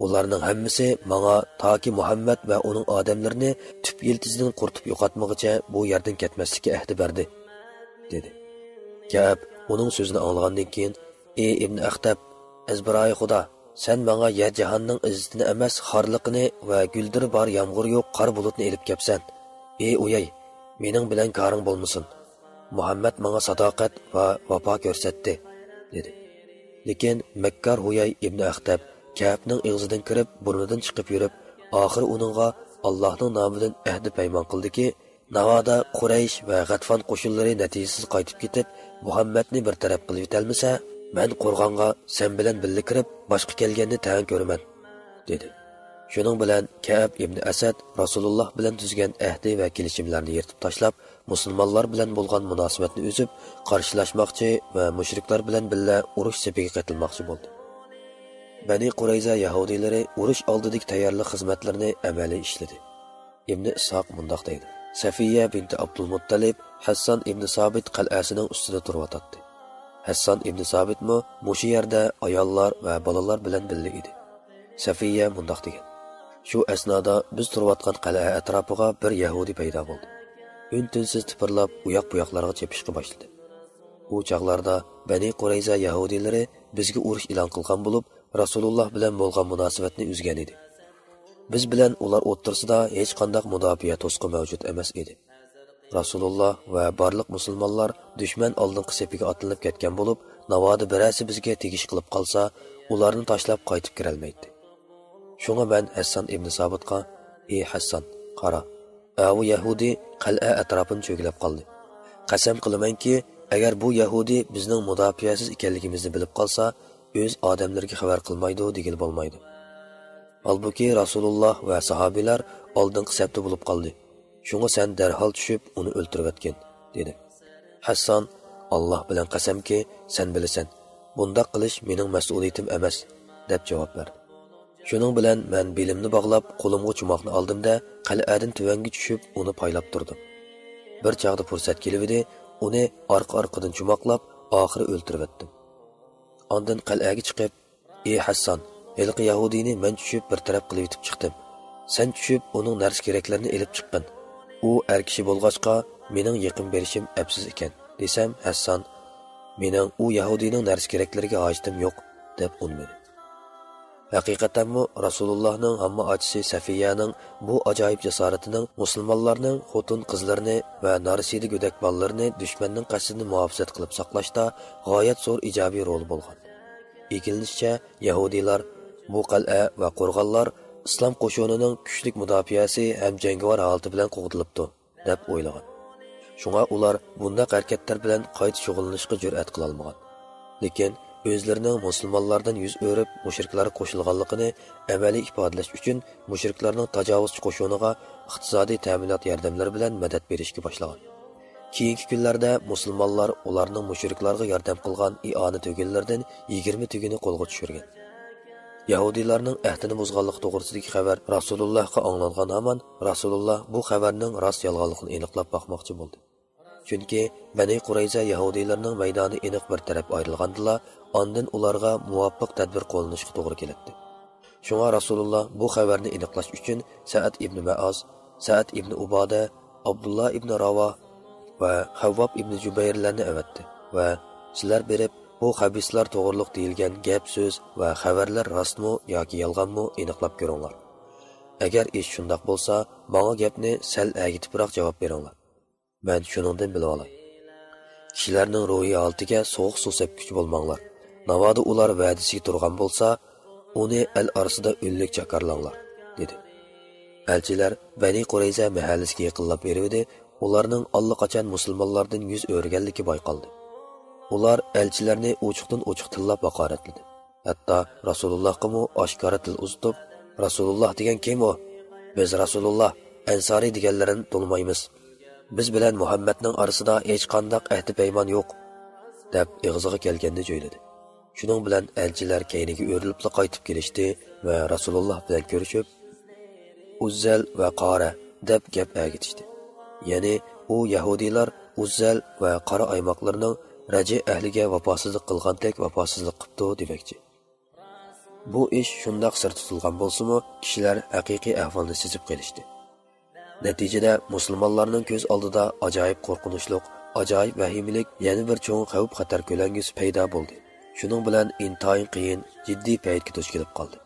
ئۇلارنىڭ ھەممىسى ماڭا تاكى مۇھەممەد ۋە ئۇنىڭ ئادەملىرىنى تۈپ يىلتىزىدىن قۇرۇتۇپ يوقاتمىغۇچە بۇ يەردىن كەتمەسلىككە ئەھدە بەردى، دېدى. كەئب ئۇنىڭ سۆزىنى ئاڭلىغاندىن كېيىن، ئى ئىبنى ئەختەب، ئەزبىرايى خۇدا، سەن ماڭا يەر جاھاننىڭ ئىززىتىنى ئەمەس، خارلىقىنى ۋە گۈلدۈرى بار يامغۇرى يوق قارا بۇلۇتنى ئېلىپ كەپسەن. ئى ئۇيەي، مېنىڭ بىلەن كارىڭ بولمىسۇن. مۇھەممەد ماڭا ساداقەت ۋە ۋاپا كۆرسەتتى، دېدى. لېكىن مەككار ھۇياي ئىبنى ئەختەب كەئبنىڭ ئېغىزىدىن كىرىپ، بۇرنىدىن چىقىپ يۈرۈپ، ئاخىرى ئۇنىڭغا ئاللاھنىڭ نامىدىن ئەھدى پەيمان قىلدىكى، ناۋادا قۇرەيش ۋە غەتفان قوشۇنلىرى نەتىجىسىز قايتىپ كېتىپ، مۇھەممەدنى بىر تەرەپ قىلىۋېتەلمىسە، مەن قورغانغا سەن بىلەن بىللە كىرىپ، باشقا كەلگەننى تەڭ كۆرىمەن، دېدى. شۇنىڭ بىلەن كەئب ئىبنى ئەسەد رەسۇلۇللاھ بىلەن تۈزگەن ئەھدى ۋە كېلىشىملەرنى يىرتىپ تاشلاپ، مۇسۇلمانلار بىلەن بولغان مۇناسىۋەتنى ئۈزۈپ، قارشىلاشماقچى ۋە مۇشرىكلار بىلەن بىللە ئۇرۇش سېپىگە قېتىلماقچى بولدى. بەنى قۇرەيزە يەھۇدىيلىرى ئۇرۇش ئالدىدىكى تەييارلىق خىزمەتلىرىنى ئەمەلىي ئىشلىدى. ئىبنى ئىسھاق مۇنداق دەيدۇ: سەفىيە بىنتى ئابدۇلمۇتتەلىب ھەسسان ئىبنى سابىت قەلئەسىنىڭ ئۈستىدە تۇرۇۋاتاتتى. ھەسسان ئىبنى سابىتمۇ مۇشۇ يەردە ئاياللار ۋە بالىلار بىلەن بىللە ئىدى. سەفىيە مۇنداق دېگەن: شۇ ئەسنادا بىز تۇرۇۋاتقان قەلئە ئەتراپىغا بىر يەھۇدىي پەيدا بولدى. ئۈن-تىنسىز تىپىرلاپ، ئۇياق-بۇياقلارغا چېپىشقا باشلىدى. ئۇ چاغلاردا بەنى قۇرەيزە يەھۇدىيلىرى بىزگە ئۇرۇش ئېلان قىلغان بولۇپ، رەسۇلۇللاھ بىلەن بولغان مۇناسىۋەتنى ئۈزگەن ئىدى. بىز بىلەن ئۇلار ئوتتۇرىسىدا ھېچقانداق مۇداپىئە توسۇقى مەۋجۇت ئەمەس ئىدى. رەسۇلۇللاھ ۋە بارلىق مۇسۇلمانلار دۈشمەن ئالدىنقى سېپىگە ئاتلىنىپ كەتكەن بولۇپ، ناۋادا بىرەرسى بىزگە تېگىش قىلىپ قالسا، ئۇلارنى تاشلاپ قايتىپ كىرەلمەيتتى. شۇڭا مەن ھەسسان ئىبنى سابىتقا: ئى ھەسسان، قارا، ئەۋۇ يەھۇدىي قەلئە ئەتراپىنى چۆگىلەپ قالدى. قەسەم قىلىمەنكى، ئەگەر بۇ يەھۇدىي بىزنىڭ مۇداپىئەسىز ئىكەنلىكىمىزنى بىلىپ قالسا، ئۆز ئادەملىرىگە خەۋەر قىلمايدۇ دېگىلى بولمايدۇ. ھالبۇكى، رەسۇلۇللاھ ۋە ساھابىلەر ئالدىنقى سەپتە بولۇپ قالدى. شۇڭا سەن دەرھال چۈشۈپ، ئۇنى ئۆلتۈرۈۋەتكىن، دېدى. ھەسسان: ئاللاھ بىلەن قەسەمكى، سەن بىلىسەن، بۇنداق قىلىش مېنىڭ مەسئۇلىيىتىم ئەمەس، دەپ جاۋاب بەردى. شۇنىڭ بىلەن مەن بېلىمنى باغلاپ، قولۇمغا چوماقنى ئالدىم-دە، قەلئەدىن تۆۋەنگە چۈشۈپ، ئۇنى پايلاپ تۇردۇم. بىر چاغدا پۇرسەت كېلىۋىدى، ئۇنى ئارقا-ئارقىدىن چوماقلاپ، ئاخىرى ئۆلتۈرۈۋەتتىم. ئاندىن قەلئەگە چىقىپ، ئى ھەسسان، ھېلىقى يەھۇدىينى مەن چۈشۈپ بىر تەرەپ قىلىۋېتىپ چىقتىم. سەن چۈشۈپ ئۇنىڭ نەرسە-كېرەكلىرىنى ئېلىپ چىققىن. ئۇ ئەر كىشى بولغاچقا، مېنىڭ يېقىن بېرىشىم ئەپسىز ئىكەن، دېسەم، ھەسسان، مېنىڭ ئۇ يەھۇدىينىڭ نەرسە-كېرەكلىرىگە ھاجىتىم يوق، دەپ ئۇنىمىدى. ھەقىقەتەنمۇ، رەسۇلۇللاھنىڭ ھامما ئاچىسى سەفىيەنىڭ بۇ ئاجايىپ جاسارىتىنىڭ مۇسۇلمانلارنىڭ خوتۇن-قىزلىرىنى ۋە نارەسىدە گۆدەك بالىلىرىنى دۈشمەننىڭ قەستىدىن مۇھاپىزەت قىلىپ ساقلاشتا غايەت زور ئىجابىي رولى بولغان. ئىگىلىنىشىچە، يەھۇدىيلار، بۇ قەلئە ۋە قورغانلار ئىسلام قوشۇنىنىڭ كۈچلۈك مۇداپىئەسى ھەم جەڭگىۋار ھالىتى بىلەن قوغدىلىپتۇ، دەپ ئويلىغان. شۇڭا ئۇلار بۇنداق ھەرىكەتلەر بىلەن قايتا شۇغۇللىنىشقا جۈرئەت قىلالمىغان. لېكىن ئۆزلىرىنىڭ مۇسۇلمانلاردىن يۈز ئۆرۈپ، مۇشرىكلارغا قوشۇلغانلىقىنى ئەمەلىي ئىپادىلەش ئۈچۈن، مۇشرىكلارنىڭ تاجاۋۇزچى قوشۇنىغا ئىقتىسادىي تەمىنات ياردەملىرى بىلەن مەدەت بېرىشكە باشلىغان. كېيىنكى كۈنلەردە مۇسۇلمانلار ئۇلارنىڭ مۇشرىكلارغا ياردەم قىلغان ئىئانە تۈگۈنلىرىدىن يىگىرمە تۈگۈنى قولغا چۈشۈرگەن. يەھۇدىيلارنىڭ ئەھدىنى بۇزغانلىقى توغرىسىدىكى خەۋەر رەسۇلۇللاھقا ئاڭلانغان ھامان، رەسۇلۇللاھ بۇ خەۋەرنىڭ راست يالغانلىقىنى ئېنىقلاپ باقماقچى بولدى. چۈنكى بەنى قۇرەيزە يەھۇدىيلىرىنىڭ مەيدانى ئېنىق بىر تەرەپ ئايرىلغاندىلا، ئاندىن ئۇلارغا مۇۋاپىق تەدبىر قوللىنىشقا توغرا كېلەتتى. شۇڭا رەسۇلۇللاھ بۇ خەۋەرنى ئېنىقلاش ئۈچۈن سەئەد ئىبنى مەئاز، سەئەد ئىبنى ئۇبادە، ئابدۇللا ئىبنى راۋاھ ۋە خەۋۋاب ئىبنى جۇبەيرلەرنى ئەۋەتتى ۋە، سىلەر بېرىپ، بۇ خەبىسلەر توغرۇلۇق دېيىلگەن گەپ-سۆز ۋە خەۋەرلەر راستمۇ ياكى يالغانمۇ ئېنىقلاپ كۆرۈڭلار. ئەگەر ئىش شۇنداق بولسا، ماڭا گەپنى سەل ئەگىتىپراق جاۋاب بېرىڭلار. مەن شۇنىڭدىن بىلىۋالاي. كىشىلەرنىڭ روھىي ھالىتىگە سوغۇق سۇ سەپكۈچى بولماڭلار. ناۋادا ئۇلار ۋەدىسىگە تۇرغان بولسا، ئۇنى ئەل ئارىسىدا ئۈنلۈك جاكارلاڭلار، دېدى. ئەلچىلەر بەنى قۇرەيزە مەھەللىسىگە يېقىنلاپ بېرىۋىدى، ئۇلارنىڭ ئاللىقاچان مۇسۇلمانلاردىن يۈز ئۆرۈگەنلىكى بايقالدى. ئۇلار ئەلچىلەرنى ئوچۇقتىن ئوچۇق تىللاپ ھاقارەتلىدى. ھەتتا رەسۇلۇللاھقىمۇ ئاشكارا تىل ئۇزىتىپ، «رەسۇلۇللاھ دېگەن كىم ئۇ؟ بىز رەسۇلۇللاھ، ئەنسارى دېگەنلىرىنى تونۇمايمىز. بىز بىلەن مۇھەممەدنىڭ ئارىسىدا ھېچقانداق ئەھدى پەيمان يوق، دەپ ئېغىزىغا كەلگەننى جۆيلىدى. شۇنىڭ بىلەن ئەلچىلەر كەينىگە ئۆرۈلۈپلا قايتىپ كېلىشتى ۋە رەسۇلۇللا بىلەن كۆرۈشۈپ، ئۇززەل ۋە قارە دەپ گەپ ئەگىتىشتى. يەنى ئۇ يەھۇدىيلار ئۇززەل ۋە قارە ئايماقلىرىنىڭ رەجە ئەھلىگە ۋاپاسىزلىق قىلغاندەك ۋاپاسىزلىق قىپتۇ دېمەكچى. بۇ ئىش شۇنداق سىر تۇتۇلغان بولسىمۇ، كىشىلەر ھەقىقىي ئەھۋالنى سېزىپ قېلىشتى. نەتىجىدە مۇسۇلمانلارنىڭ كۆز ئالدىدا ئاجايىپ قورقۇنچلۇق، ئاجايىپ ۋەھىمىلىك يەنە بىر چوڭ خەۋپ-خەتەر كۆلەڭگىسى پەيدا بولدى. شۇنىڭ بىلەن ئىنتايىن قىيىن، جىددىي پەيتكە دۇچ كېلىپ قالدى.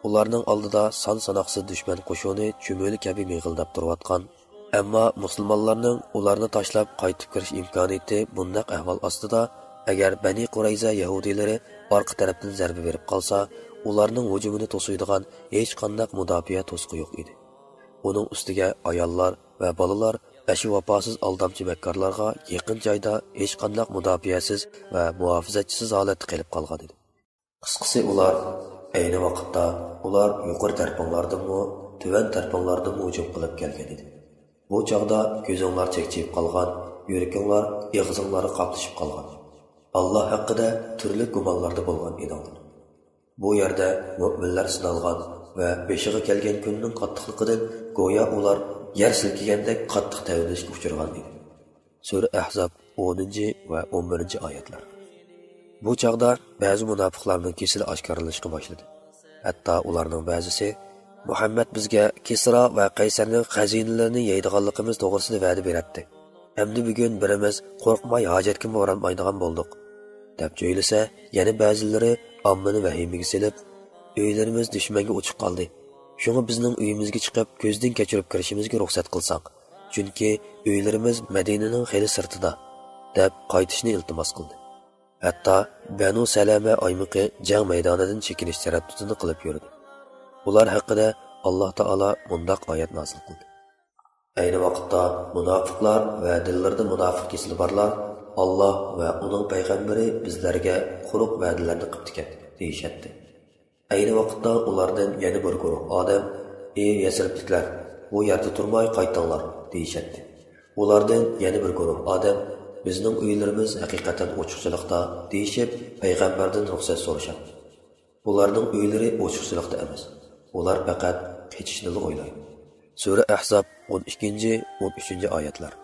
ئۇلارنىڭ ئالدىدا سان-ساناقسىز دۈشمەن قوشۇنى چۈمۈلە كەبى مىغىلداپ تۇرۇۋاتقان، ئەمما مۇسۇلمانلارنىڭ ئۇلارنى تاشلاپ قايتىپ كىرىش ئىمكانىيىتى بۇنداق ئەھۋال ئاستىدا، ئەگەر بەنى قۇرەيزە يەھۇدىيلىرى ئارقا تەرەپتىن زەربە بېرىپ قالسا، ئۇلارنىڭ ھۇجۇمىنى توسۇيدىغان ھېچقانداق مۇداپىئە توسۇقى يوق ئىدى. ئۇنىڭ ئۈستىگە ئاياللار ۋە بالىلار ئەشۇ ۋاپاسىز ئالدامچى مەككارلارغا يېقىن جايدا ھېچقانداق مۇداپىئەسىز ۋە مۇھاپىزەتچىسىز ھالەتتە قېلىپ قالغان ئىدى. قىسقىسى، ئۇلار ئەينى ۋاقىتتا، ئۇلار يۇقىرى تەرىپىڭلاردىنمۇ، تۆۋەن تەرىپىڭلاردىنمۇ ھۇجۇم قىلىپ كەلگەن ئىدى. بۇ چاغدا كۆزۈڭلار چەكچىيىپ قالغان، يۈرىكىڭلار ئېغىزىڭلارغا قاپلىشىپ قالغان. ئاللا ھەققىدە تۈرلۈك گۇمانلاردا بولغان ئىدىڭلار. بۇ يەردە مۆمىنلەر سىنالغان ۋە بېشىغا كەلگەن كۈننىڭ قاتتىقلىقىدىن گويا ئۇلار يەر سىلكىگەندەك قاتتىق تەۋرىنىشكە ئۇچرىغان ئىدى. سۈرە ئەھزاب، ئونىنچى ۋە ئون بىرىنچى ئايەتلەر. بۇ چاغدا بەزى مۇناپىقلارنىڭ كېسىلى ئاشكارىلىنىشقا باشلىدى. ھەتتا ئۇلارنىڭ بەزىسى، مۇھەممەد بىزگە كىسرا ۋە قەيسەرنىڭ خەزىنىلىرىنى يەيدىغانلىقىمىز توغرىسىدا ۋەدە بېرەتتى. ئەمدى بۈگۈن بىرىمىز قورقماي ھاجەتكىمۇ بارالمايدىغان بولدۇق، دەپ جۆيلىسە، يەنە بەزىلىرى ئاممىنى ۋەھىمىگە سېلىپ، ئۆيلىرىمىز دۈشمەنگە ئوچۇق قالدى. شۇڭا بىزنىڭ ئۆيىمىزگە چىقىپ، كۆزدىن كەچۈرۈپ كىرىشىمىزگە رۇخسەت قىلساڭ، چۈنكى ئۆيلىرىمىز مەدىنىنىڭ خېلى سىرتىدا، دەپ قايتىشنى ئىلتىماس قىلدى. ھەتتا بەنۇ سەلەمە ئايمىقى جەڭ مەيدانىدىن چېكىنىش تەرەددۇتىنى قىلىپ يۈردى. ئۇلار ھەققىدە ئاللا تائالا مۇنداق ئايەت نازىل قىلدى. ئەينى ۋاقىتتا مۇناپىقلار ۋە دىللىرىدا مۇناپىق كېسىلى بارلار «ئاللا ۋە ئۇنىڭ پەيغەمبىرى بىزلەرگە قۇرۇق ۋەدىلەرنى قىپتىكەن» دېيىشەتتى. ئەينى ۋاقىتتا ئۇلاردىن يەنە بىر گۇرۇھ ئادەم «ئى يەسرىبلىكلەر، بۇ يەردە تۇرماي قايتىڭلار» دېيىشەتتى. ئۇلاردىن يەنە بىر گۇرۇھ ئادەم «بىزنىڭ ئۆيلىرىمىز ھەقىقەتەن ئوچۇقچىلىقتا» دېيىشىپ، پەيغەمبەردىن رۇخسەت سورىشاتتى. ئۇلارنىڭ ئۆيلىرى ئوچۇقچىلىقتا ئەمەس. ئۇلار پەقەت قېچىشنىلا ئويلايدۇ. سۈرە ئەھزاب، ئون ئىككىنچى، ئون ئۈچىنچى ئايەتلەر.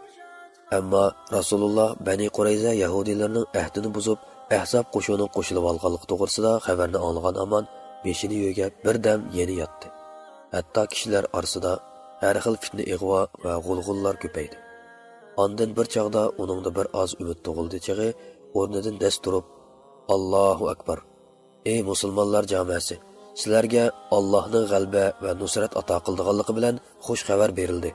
ئەمما رەسۇلۇللا بەنى قۇرەيزە يەھۇدىيلىرىنىڭ ئەھدىنى بۇزۇپ، ئەھزاب قوشۇنىغا قوشۇلۇۋالغانلىقى توغرىسىدا خەۋەرنى ئاڭلىغان ھامان بېشىنى يۆگەپ، بىردەم يەنە ياتتى. ھەتتا كىشىلەر ئارىسىدا ھەر خىل پىتنە-ئىغۋا ۋە غۇلغۇلىلار كۆپەيدى. ئاندىن بىر چاغدا ئۇنىڭدا بىر ئاز ئۈمىد تۇغۇلدى چېغى ئورنىدىن دەس تۇرۇپ، «ئاللاھۇ ئەكبەر! ئى مۇسۇلمانلار جامەسى! سىلەرگە ئاللاھنىڭ غەلىبە ۋە نۇسرەت ئاتا قىلىدىغانلىقى بىلەن خۇش خەۋەر بېرىلدى.»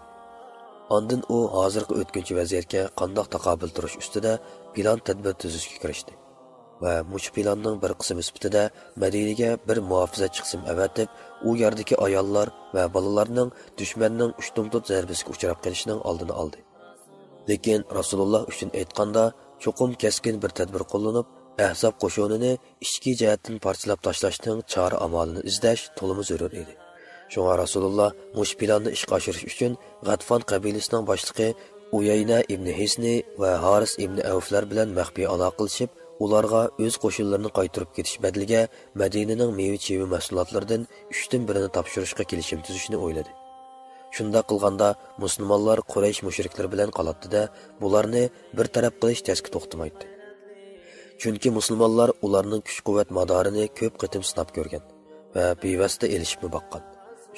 ئاندىن ئۇ ھازىرقى ئۆتكۈنچى ۋەزىيەتكە قانداق تاقابىل تۇرۇش ئۈستىدە پىلان تەدبىر تۈزۈشكە كىرىشتى ۋە مۇشۇ پىلاننىڭ بىر قىسمى سۈپىتىدە مەدىنىگە بىر مۇھاپىزەتچى قىسىم ئەۋەتىپ، ئۇ يەردىكى ئاياللار ۋە بالىلارنىڭ دۈشمەننىڭ ئۇشتۇمتۇت زەربىسىگە ئۇچراپ قېلىشىنىڭ ئالدىنى ئالدى. لېكىن رەسۇلۇللا ئۈچۈن ئېيتقاندا، چوقۇم كەسكىن بىر تەدبىر قوللىنىپ، ئەھزاب قوشۇنىنى ئىچكى جەھەتتىن پارچىلاپ تاشلاشنىڭ چارە ئامالىنى ئىزدەش تولىمۇ زۆرۈر ئىدى. شۇڭا رەسۇلۇللا مۇشۇ پىلاننى ئىشقا ئاشۇرۇش ئۈچۈن غەتفان قەبىلىسىنىڭ باشلىقى ئۇيەينە ئىبنى ھىسنى ۋە ھارىس ئىبنى ئەۋفلەر بىلەن مەخپىي ئالاقىلىشىپ، ئۇلارغا ئۆز قوشۇنلىرىنى قايتۇرۇپ كېتىش بەدىلىگە مەدىنىنىڭ مېۋە-چېۋە مەھسۇلاتلىرىدىن ئۈچتىن بىرىنى تاپشۇرۇشقا كېلىشىم تۈزۈشنى ئويلىدى. شۇنداق قىلغاندا مۇسۇلمانلار قۇرەيش مۇشرىكلىرى بىلەن قالاتتى-دە، بۇلارنى بىر تەرەپ قىلىش تەسكە توختىمايتتى. چۈنكى مۇسۇلمانلار ئۇلارنىڭ كۈچ-قۇۋۋەت مادارىنى كۆپ قېتىم سىناپ كۆرگەن ۋە بىۋاسىتە ئېلىشىپمۇ باققان.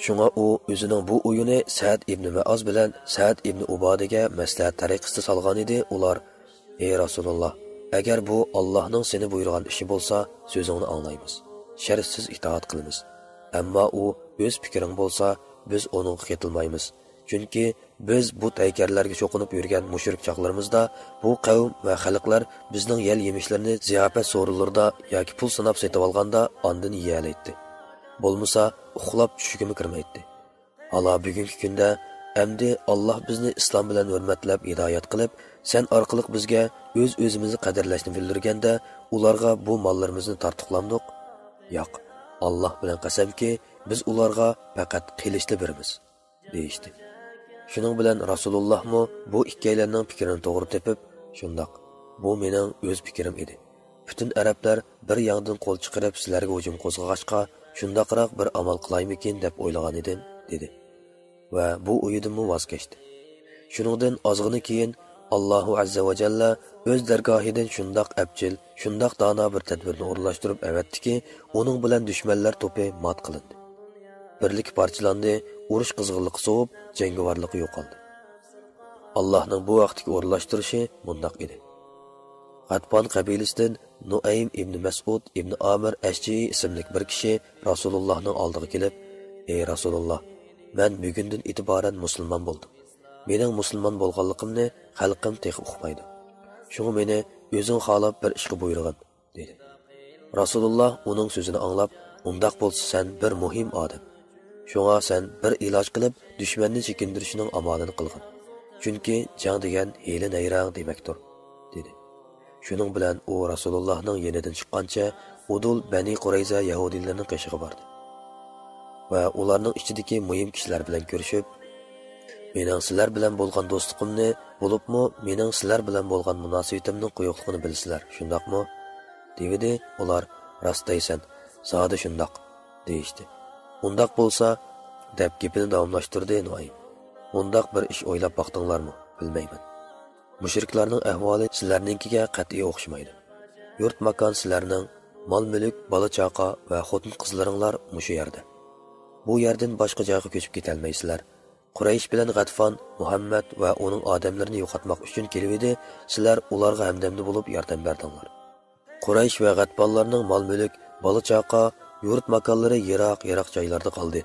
شۇڭا ئۇ ئۆزىنىڭ بۇ ئويىنى سەئد ئىبنى مەئاز بىلەن سەئد ئىبنى ئۇبادىگە مەسلىھەت تەرىقىسىدە سالغانىدى. ئۇلار، «ئەي رەسۇلۇللا، ئەگەر بۇ ئاللاھنىڭ سېنى بۇيرۇغان ئىشى بولسا، سۆزۈڭنى ئاڭلايمىز، شەرتسىز ئىتائەت قىلىمىز. ئەمما ئۇ ئۆز پىكرىڭ بولسا، بىز ئۇنىڭغا قېتىلمايمىز. چۈنكى بىز بۇت ھەيكەللەرگە چوقۇنۇپ يۈرگەن مۇشرىك چاغلىرىمىزدا، بۇ قەۋم ۋە خەلقلەر بىزنىڭ يەل يېمىشلىرىنى زىياپەت سورۇنلىرىدا ياكى پۇل ساناپ سېتىۋالغاندا، ئاندىن يېيەلەيتتى. بولمىسا، ئۇخلاپ چۈشىگىمۇ كىرمەيتتى. ھالا بۈگۈنكى كۈندە، ئەمدى ئاللاھ بىزنى ئىسلام بىلەن ھۆرمەتلەپ ھىدايەت قىلىپ، سەن ئارقىلىق بىزگە ئۆز-ئۆزىمىزنى قەدىرلەشنى بىلدۈرگەندە، ئۇلارغا بۇ ماللىرىمىزنى تارتۇقلامدۇق؟ ياق، ئاللاھ بىلەن قەسەمكى، بىز ئۇلارغا پەقەت قىلىچلا بېرىمىز» دېيىشتى. شۇنىڭ بىلەن رەسۇلۇللاھمۇ بۇ ئىككىيلەننىڭ پىكرىنى توغرا تېپىپ، شۇنداق، بۇ مېنىڭ ئۆز پىكرىم ئىدى. پۈتۈن ئەرەبلەر بىر ياڭدىن قول چىقىرىپ سىلەرگە ھۇجۇم قوزغىغاچقا، شۇنداقراق بىر ئامال قىلايمىكىن دەپ ئويلىغان ئىدىم، دېدى. ۋە بۇ ئويىدىنمۇ ۋاز كەچتى. شۇنىڭدىن ئازغىنە كېيىن، ئاللاھۇ ئەززە ۋە جەللە ئۆز دەرگاھىدىن شۇنداق ئەپچىل، شۇنداق دانا بىر تەدبىرنى ئورۇنلاشتۇرۇپ ئەۋەتتىكى، ئۇنىڭ بىلەن دۈشمەنلەر توپى مات قىلىندى. بىرلىكى پارچىلاندى، ئۇرۇش قىزغىنلىقى سوۋۇپ، جەڭگىۋارلىقى يوقالدى. ئاللاھنىڭ بۇ ھەقتىكى ئورۇنلاشتۇرۇشى مۇنداق ئىدى. غەتپان قەبىلىسىدىن نۇئەيم ئىبنى مەسئۇد ئىبنى ئامىر ئەشجىئى ئىسىملىك بىر كىشى رەسۇلۇللاھنىڭ ئالدىغا كېلىپ، ئەي رەسۇلۇللاھ، مەن بۈگۈندىن ئېتىبارەن مۇسۇلمان بولدۇم. مېنىڭ مۇسۇلمان بولغانلىقىمنى خەلقىم تېخى ئۇقمايدۇ. شۇڭا مېنى ئۆزۈڭ خالاپ بىر ئىشقا بۇيرۇغىن، دېدى. رەسۇلۇللاھ ئۇنىڭ سۆزىنى ئاڭلاپ، ئۇنداق بولسا سەن بىر مۇھىم ئادەم. شۇڭا سەن بىر ئىلاج قىلىپ، دۈشمەننى چېكىندۈرۈشنىڭ ئامالىنى قىلغىن. چۈنكى جەڭ دېگەن ھىيلە-نەيرەڭ دېمەكتۇر، دېدى. شۇنىڭ بىلەن ئۇ رەسۇلۇللاھنىڭ يېنىدىن چىققانچە ئۇدۇل بەنى قۇرەيزە يەھۇدىيلىرىنىڭ قېشىغا باردى ۋە ئۇلارنىڭ ئىچىدىكى مۇھىم كىشىلەر بىلەن كۆرۈشۈپ، مېنىڭ سىلەر بىلەن بولغان دوستلۇقۇمنى، بولۇپمۇ مېنىڭ سىلەر بىلەن بولغان مۇناسىۋىتىمنىڭ قويۇقلۇقىنى بىلىسىلەر، شۇنداقمۇ؟ دېۋىدى. ئۇلار، راست دەيسەن، زادى شۇنداق، دېيىشتى. ئۇنداق بولسا، دەپ گېپىنى داۋاملاشتۇردى نۇئەيم. ئۇنداق بىر ئىش ئويلاپ باقتىڭلارمۇ؟ بىلمەيمەن. مۇشرىكلارنىڭ ئەھۋالى سىلەرنىڭكىگە قەتئىي ئوخشىمايدۇ. يۇرت-ماكان سىلەرنىڭ، مال-مۈلۈك، بالا-چاقا ۋە خوتۇن-قىزلىرىڭلار مۇشۇ يەردە. بۇ يەردىن باشقا جايغا كۆچۈپ كېتەلمەيسىلەر. قۇرەيش بىلەن غەتفان مۇھەممەد ۋە ئۇنىڭ ئادەملىرىنى يوقاتماق ئۈچۈن كېلىۋىدى، سىلەر ئۇلارغا ھەمدەمدە بولۇپ ياردەم بەردىڭلار. قۇرەيش ۋە غەتپانلارنىڭ مال-مۈلۈك، بالا-چاقا، يۇرت-ماكانلىرى يىراق-يىراق جايلاردا قالدى.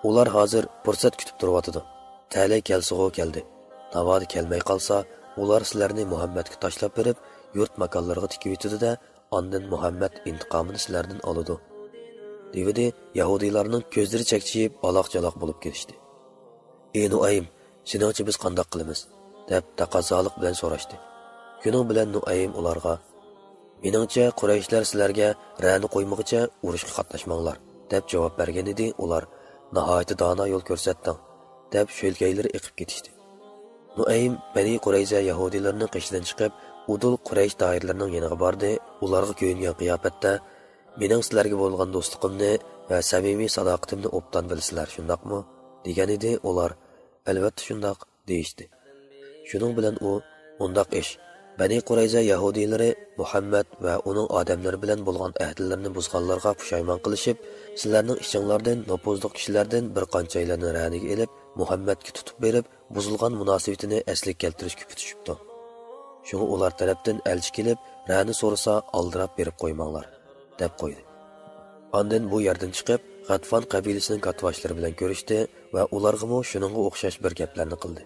ئۇلار ھازىر پۇرسەت كۈتۈپ تۇرۇۋاتىدۇ. تەلەي كەلسىغۇ كەلدى. ناۋادا كەلمەي قالسا، ئۇلار سىلەرنى مۇھەممەدكە تاشلاپ بېرىپ، يۇرت-ماكانلىرىغا تىكىۋېتىدۇ-دە، ئاندىن مۇھەممەد ئىنتىقامىنى سىلەردىن ئالىدۇ، دېۋىدى. يەھۇدىيلارنىڭ كۆزلىرى چەكچىيىپ، ئالاق-چالاق بولۇپ كېتىشتى. ئى نۇئەيم، سېنىڭچە بىز قانداق قىلىمىز؟ دەپ تەقەززالىق بىلەن سوراشتى. شۇنىڭ بىلەن نۇئەيم ئۇلارغا، مېنىڭچە، قۇرەيشلەر سىلەرگە رەنە قويمىغۇچە ئۇرۇشقا قاتناشماڭلار، دەپ جاۋاب بەرگەنىدى. ئۇلار، ناھايىتى دانا يول كۆرسەتتىڭ، دەپ شۆلگەيلىرى ئېقىپ كېتىشتى. نۇئەيم بەنى قۇرەيزە يەھۇدىيلىرىنىڭ قېشىدىن چىقىپ، ئۇدۇل قۇرەيش دائىرىلىرىنىڭ يېنىغا باردى، ئۇلارغا كۆيۈنگەن قىياپەتتە، مېنىڭ سىلەرگە بولغان دوستلۇقۇمنى ۋە سەمىمىي ساداقىتىمنى ئوبدان بىلىسىلەر، شۇنداقمۇ؟ دېگەنىدى. ئۇلار، ئەلۋەتتە شۇنداق، دېيىشتى. شۇنىڭ بىلەن ئۇ، ئۇنداق ئىش، بەنى قۇرەيزە يەھۇدىيلىرى مۇھەممەد ۋە ئۇنىڭ ئادەملىرى بىلەن بولغان ئەھدىلىرىنى بۇزغانلارغا پۇشايمان قىلىشىپ، سىلەرنىڭ ئىچىڭلاردىن نوپۇزلۇق كىشىلەردىن بىر قانچەيلەننى رەنىگە ئېلىپ، مۇھەممەدكە تۇتۇپ بېرىپ، بۇزۇلغان مۇناسىۋىتىنى ئەسلىگە كەلتۈرۈشكە پۈتۈشۈپتۇ. شۇڭا ئۇلار تەرەپتىن ئەلچى كېلىپ، رەنە سورىسا، ئالدىراپ بېرىپ قويماڭلار، دەپ قويدى. ئاندىن بۇ يەردىن چىقىپ، غەتفان قەبىلىسىنىڭ كاتتىباشلىرى بىلەن كۆرۈشتى ۋە ئۇلارغىمۇ شۇنىڭغا ئوخشاش بىر گەپلەرنى قىلدى.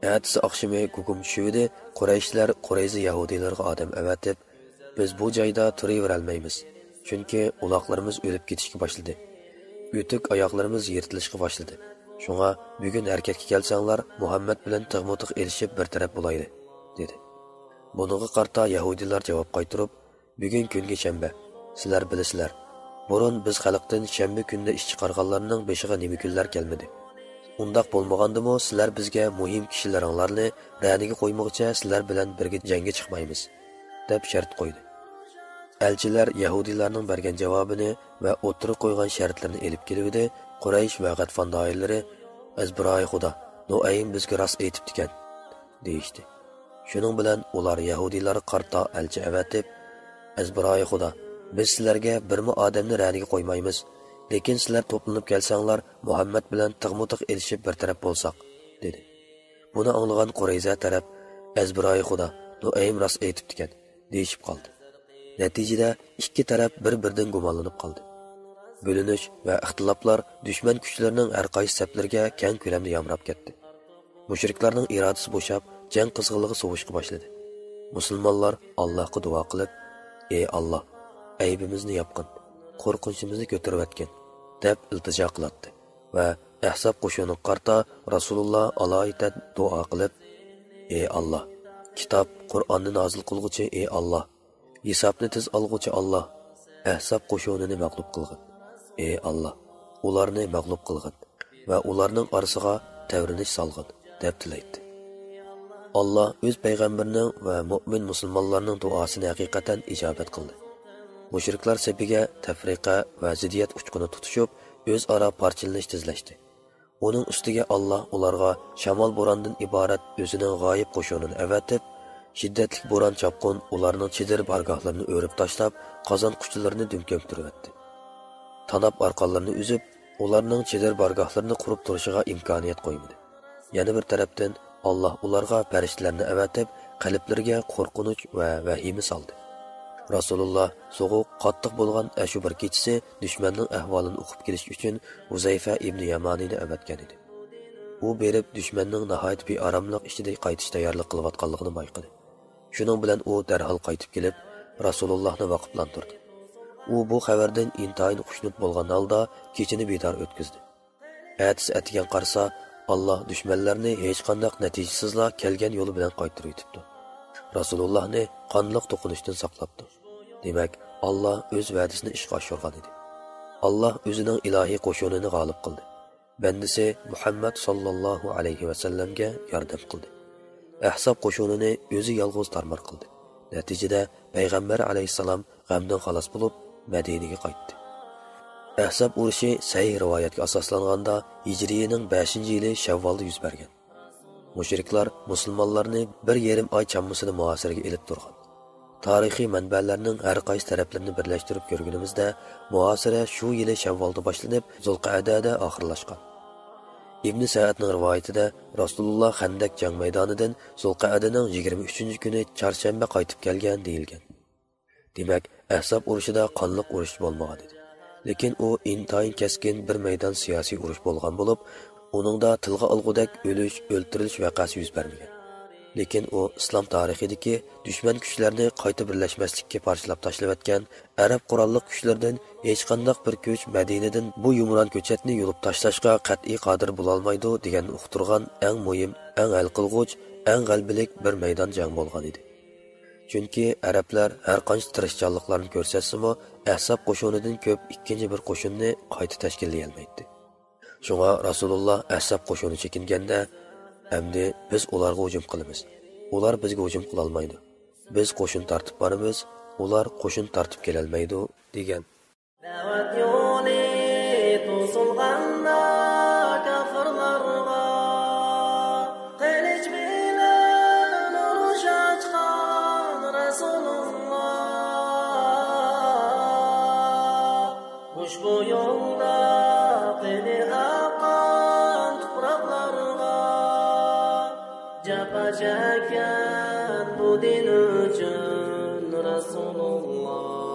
ئەتىسى ئاخشىمى گۇگۇم چۈشۈۋىدى، قۇرەيشلەر قۇرەيزە يەھۇدىيلىرىغا ئادەم ئەۋەتىپ، بىز بۇ جايدا تۇرۇۋېرەلمەيمىز، چۈنكى ئۇلاقلىرىمىز ئۆلۈپ كېتىشكە باشلىدى. ئۆتۈك ئاياقلىرىمىز يىرتىلىشقا باشلىدى. شۇڭا بۈگۈن ھەرىكەتكە كەلسەڭلار، مۇھەممەد بىلەن تىغمۇ تىغ ئېلىشىپ بىر تەرەپ بولايلى، دېدى. بۇنىڭغا قارىتا يەھۇدىيلار جاۋاب قايتۇرۇپ، بۈگۈن كۈنگە شەنبە. سىلەر بىلىسىلەر، بۇرۇن بىز خەلقتىن شەنبە كۈندە ئىش چىقارغانلارنىڭ بېشىغا نېمە كۈنلەر كەلمىدى. ئۇنداق بولمىغاندىمۇ، سىلەر بىزگە مۇھىم كىشىلىرىڭلارنى رەنىگە قويمىغۇچە سىلەر بىلەن بىرگە جەڭگە چىقمايمىز، دەپ شەرت قويدى. ئەلچىلەر يەھۇدىيلارنىڭ بەرگەن جاۋابىنى ۋە ئوتتۇرىغا قويغان شەرتلىرىنى ئېلىپ كېلىۋىدى، قۇرەيش ۋە غەتفان دائىرىلىرى، ئەزبىرايى خۇدا، نۇئەيم بىزگە راست ئېيتىپتىكەن، دېيىشتى. شۇنىڭ بىلەن ئۇلار يەھۇدىيلارغا قارىتا ئەلچى ئەۋەتىپ، ئەزبىرايى خۇدا، بىز سىلەرگە بىرمۇ ئادەمنى رەنىگە قويمايمىز، لېكىن سىلەر توپلىنىپ كەلسەڭلار، مۇھەممەد بىلەن تىغمۇ تىغ ئېلىشىپ بىر تەرەپ بولساق، دېدى. بۇنى ئاڭلىغان قۇرەيزە تەرەپ، ئەزبىرايى خۇدا، نۇئەيم راست ئېيتىپتىكەن، دېيىشىپ قالدى. نەتىجىدە ئىككى تەرەپ بىر-بىرىدىن گۇمانلىنىپ قالدى. بۆلۈنۈش ۋە ئىختىلاپلار دۈشمەن كۈچلىرىنىڭ ھەر قايسى سەپلىرىگە كەڭ كۆلەمدە يامراپ كەتتى. مۇشرىكلارنىڭ ئىرادىسى بوشاپ، جەڭ قىزغىنلىقى سوۋۇشقا باشلىدى. مۇسۇلمانلار ئاللاھقا دۇئا قىلىپ، ئى ئاللاھ، ئەيىبىمىزنى ياپقىن، قورقۇنچىمىزنى كۆتۈرۈۋەتكىن، دەپ ئىلتىجا قىلاتتى ۋە ئەھزاب قوشۇنىغا قارىتا رەسۇلۇللا ئالايىتەن دۇئا قىلىپ، ئى ئاللاھ، كىتاب، قۇرئاننى نازىل قىلغۇچى ئى ئاللاھ، ھېسابنى تېز ئالغۇچى ئاللاھ، ئەھزاب قوشۇنىنى مەغلۇپ قىلغىن. ئى ئاللاھ، ئۇلارنى مەغلۇپ قىلغىن ۋە ئۇلارنىڭ ئارىسىغا تەۋرىنىش سالغىن، دەپ تىلەيتتى. ئاللا ئۆز پەيغەمبىرىنىڭ ۋە مۆمىن مۇسۇلمانلارنىڭ دۇئاسىنى ھەقىقەتەن ئىجابەت قىلدى. مۇشرىكلار سېپىگە تەپرىقە ۋە زىددىيەت ئۇچقۇنى تۇتۇشۇپ، ئۆزئارا پارچىلىنىش تېزلەشتى. ئۇنىڭ ئۈستىگە ئاللا ئۇلارغا شامال بوراندىن ئىبارەت ئۆزىنىڭ غايىب قوشۇنىنى ئەۋەتىپ، شىددەتلىك بوران-چاپقۇن ئۇلارنىڭ چېدىر بارگاھلىرىنى ئۆرۈپ تاشلاپ، قازان قۇچىلىرىنى دۈم كۆمتۈرۈۋەتتى. تاناپ ئارقانلىرىنى ئۈزۈپ، ئۇلارنىڭ چېدىر بارگاھلىرىنى قۇرۇپ تۇرۇشىغا ئىمكانىيەت قويمىدى. يەنە بىر تەرەپتىن، ئاللا ئۇلارغا پەرىشتىلەرنى ئەۋەتىپ، قەلبلىرىگە قورقۇنچ ۋە ۋەھىمە سالدى. رەسۇلۇللا سوغۇق، قاتتىق بولغان ئەشۇ بىر كېچىسى دۈشمەننىڭ ئەھۋالىنى ئۇقۇپ كېلىش ئۈچۈن ھۇزەيفە ئىبنى يامانىنى ئەۋەتكەن ئىدى. ئۇ بېرىپ، دۈشمەننىڭ ناھايىتى بىئاراملىق ئىچىدە قايتىش تەييارلىق قىلىۋاتقانلىقىنى بايقىدى. شۇنىڭ بىلەن ئۇ دەرھال قايتىپ كېلىپ، رەسۇلۇللاھنى ۋاقىپلاندۇردى. ئۇ بۇ خەۋەردىن ئىنتايىن خۇشنۇد بولغان ھالدا كېچىنى بىدار ئۆتكۈزدى. ئەتىسى ئەتىگەن قارىسا، ئاللا دۈشمەنلەرنى ھېچقانداق نەتىجىسىزلا كەلگەن يولى بىلەن قايتۇرۇۋېتىپتۇ. رەسۇلۇللاھنى قانلىق توقۇنۇشتىن ساقلاپتۇ. دېمەك، ئاللا ئۆز ۋەدىسىنى ئىشقا ئاشۇرغان ئىدى. ئاللا ئۆزىنىڭ ئىلاھىي قوشۇنىنى غالىب قىلدى. بەندىسى مۇھەممەد ساللاللاھۇ ئەلەيھى ۋەسەللەمگە ياردەم قىلدى. ئەھزاب قوشۇنىنى ئۆزى يالغۇز تارمار قىلدى. نەتىجىدە، پەيغەمبەر ئەلەيھىسسالام غەمدىن خالاس بولۇپ، مەدىنىگە قايتتى. ئەھزاب ئۇرۇشى سەھىھ رىۋايەتكە ئاساسلانغاندا، ھىجرىيىنىڭ بەشىنچى يىلى شەۋۋالدا يۈز بەرگەن. مۇشرىكلار مۇسۇلمانلارنى بىر يېرىم ئاي چامىسىدا مۇھاسىرىگە ئېلىپ تۇرغان. تارىخىي مەنبەلەرنىڭ ھەر قايسى تەرەپلىرىنى بىرلەشتۈرۈپ كۆرگىنىمىزدە، مۇھاسىرە شۇ يىلى شەۋۋالدا باشلىنىپ، زۇلقەئەدەدە ئاخىرلاشقان. ئىبن سەئەدنىڭ رىۋايىتىدە، رەسۇلۇللا خەندەك جەڭ مەيدانىدىن زۇلقەئەدىنىڭ يىگىرمە ئۈچىنچى كۈنى چارشەنبە قايتىپ كەلگەن دېيىلگەن. دېمەك، ئەھزاب ئۇرۇشىدا قانلىق ئۇرۇش بولمىغان ئىدى. لېكىن ئۇ ئىنتايىن كەسكىن بىر مەيدان سىياسىي ئۇرۇش بولغان بولۇپ، ئۇنىڭدا تىلغا ئالغۇدەك ئۆلۈش، ئۆلتۈرۈلۈش ۋەقەسى يۈز بەرمىگەن. لېكىن ئۇ ئىسلام تارىخىدىكى دۈشمەن كۈچلەرنى قايتا بىرلەشمەسلىككە پارچىلاپ تاشلىۋەتكەن ئەرەب قوراللىق كۈچلىرىدىن ھېچقانداق بىر كۈچ مەدىنىدىن بۇ يۇمران كۆچەتنى يۇلۇپ تاشلاشقا قەتئىي قادىر بولالمايدۇ دېگەننى ئۇقتۇرغان ئەڭ مۇھىم، ئەڭ ھەل قىلغۇچ، ئەڭ غەلىبىلىك بىر مەيدان جەڭ بولغان ئىدى. چۈنكى ئەرەبلەر ھەر قانچە تىرىشچانلىقلارنى كۆرسەتسىمۇ، ئەھزاب قوشۇنىدىن كۆپ ئىككىنچى بىر قوشۇننى قايتا تەشكىللىيەلمەيتتى. شۇڭا رەسۇلۇللا ئەھزاب قوشۇنى چېكىنگەندە، ئەمدى بىز ئۇلارغا ھۇجۇم قىلىمىز. ئۇلار بىزگە ھۇجۇم قىلالمايدۇ. بىز قوشۇن تارتىپ بارىمىز، ئۇلار قوشۇن تارتىپ كېلەلمەيدۇ، دېگەن. دەۋەت يولى توسۇلغاندا كاپىرلارغا، قىلىچ بىلەن ئۇرۇش ئاچقان رەسۇلۇللا. ئۇشبۇ يولدا قېنى ئاققان تۇپراقلارغا، جاپا چەككەن بۇ دىن ئۈچۈن رەسۇلۇللا.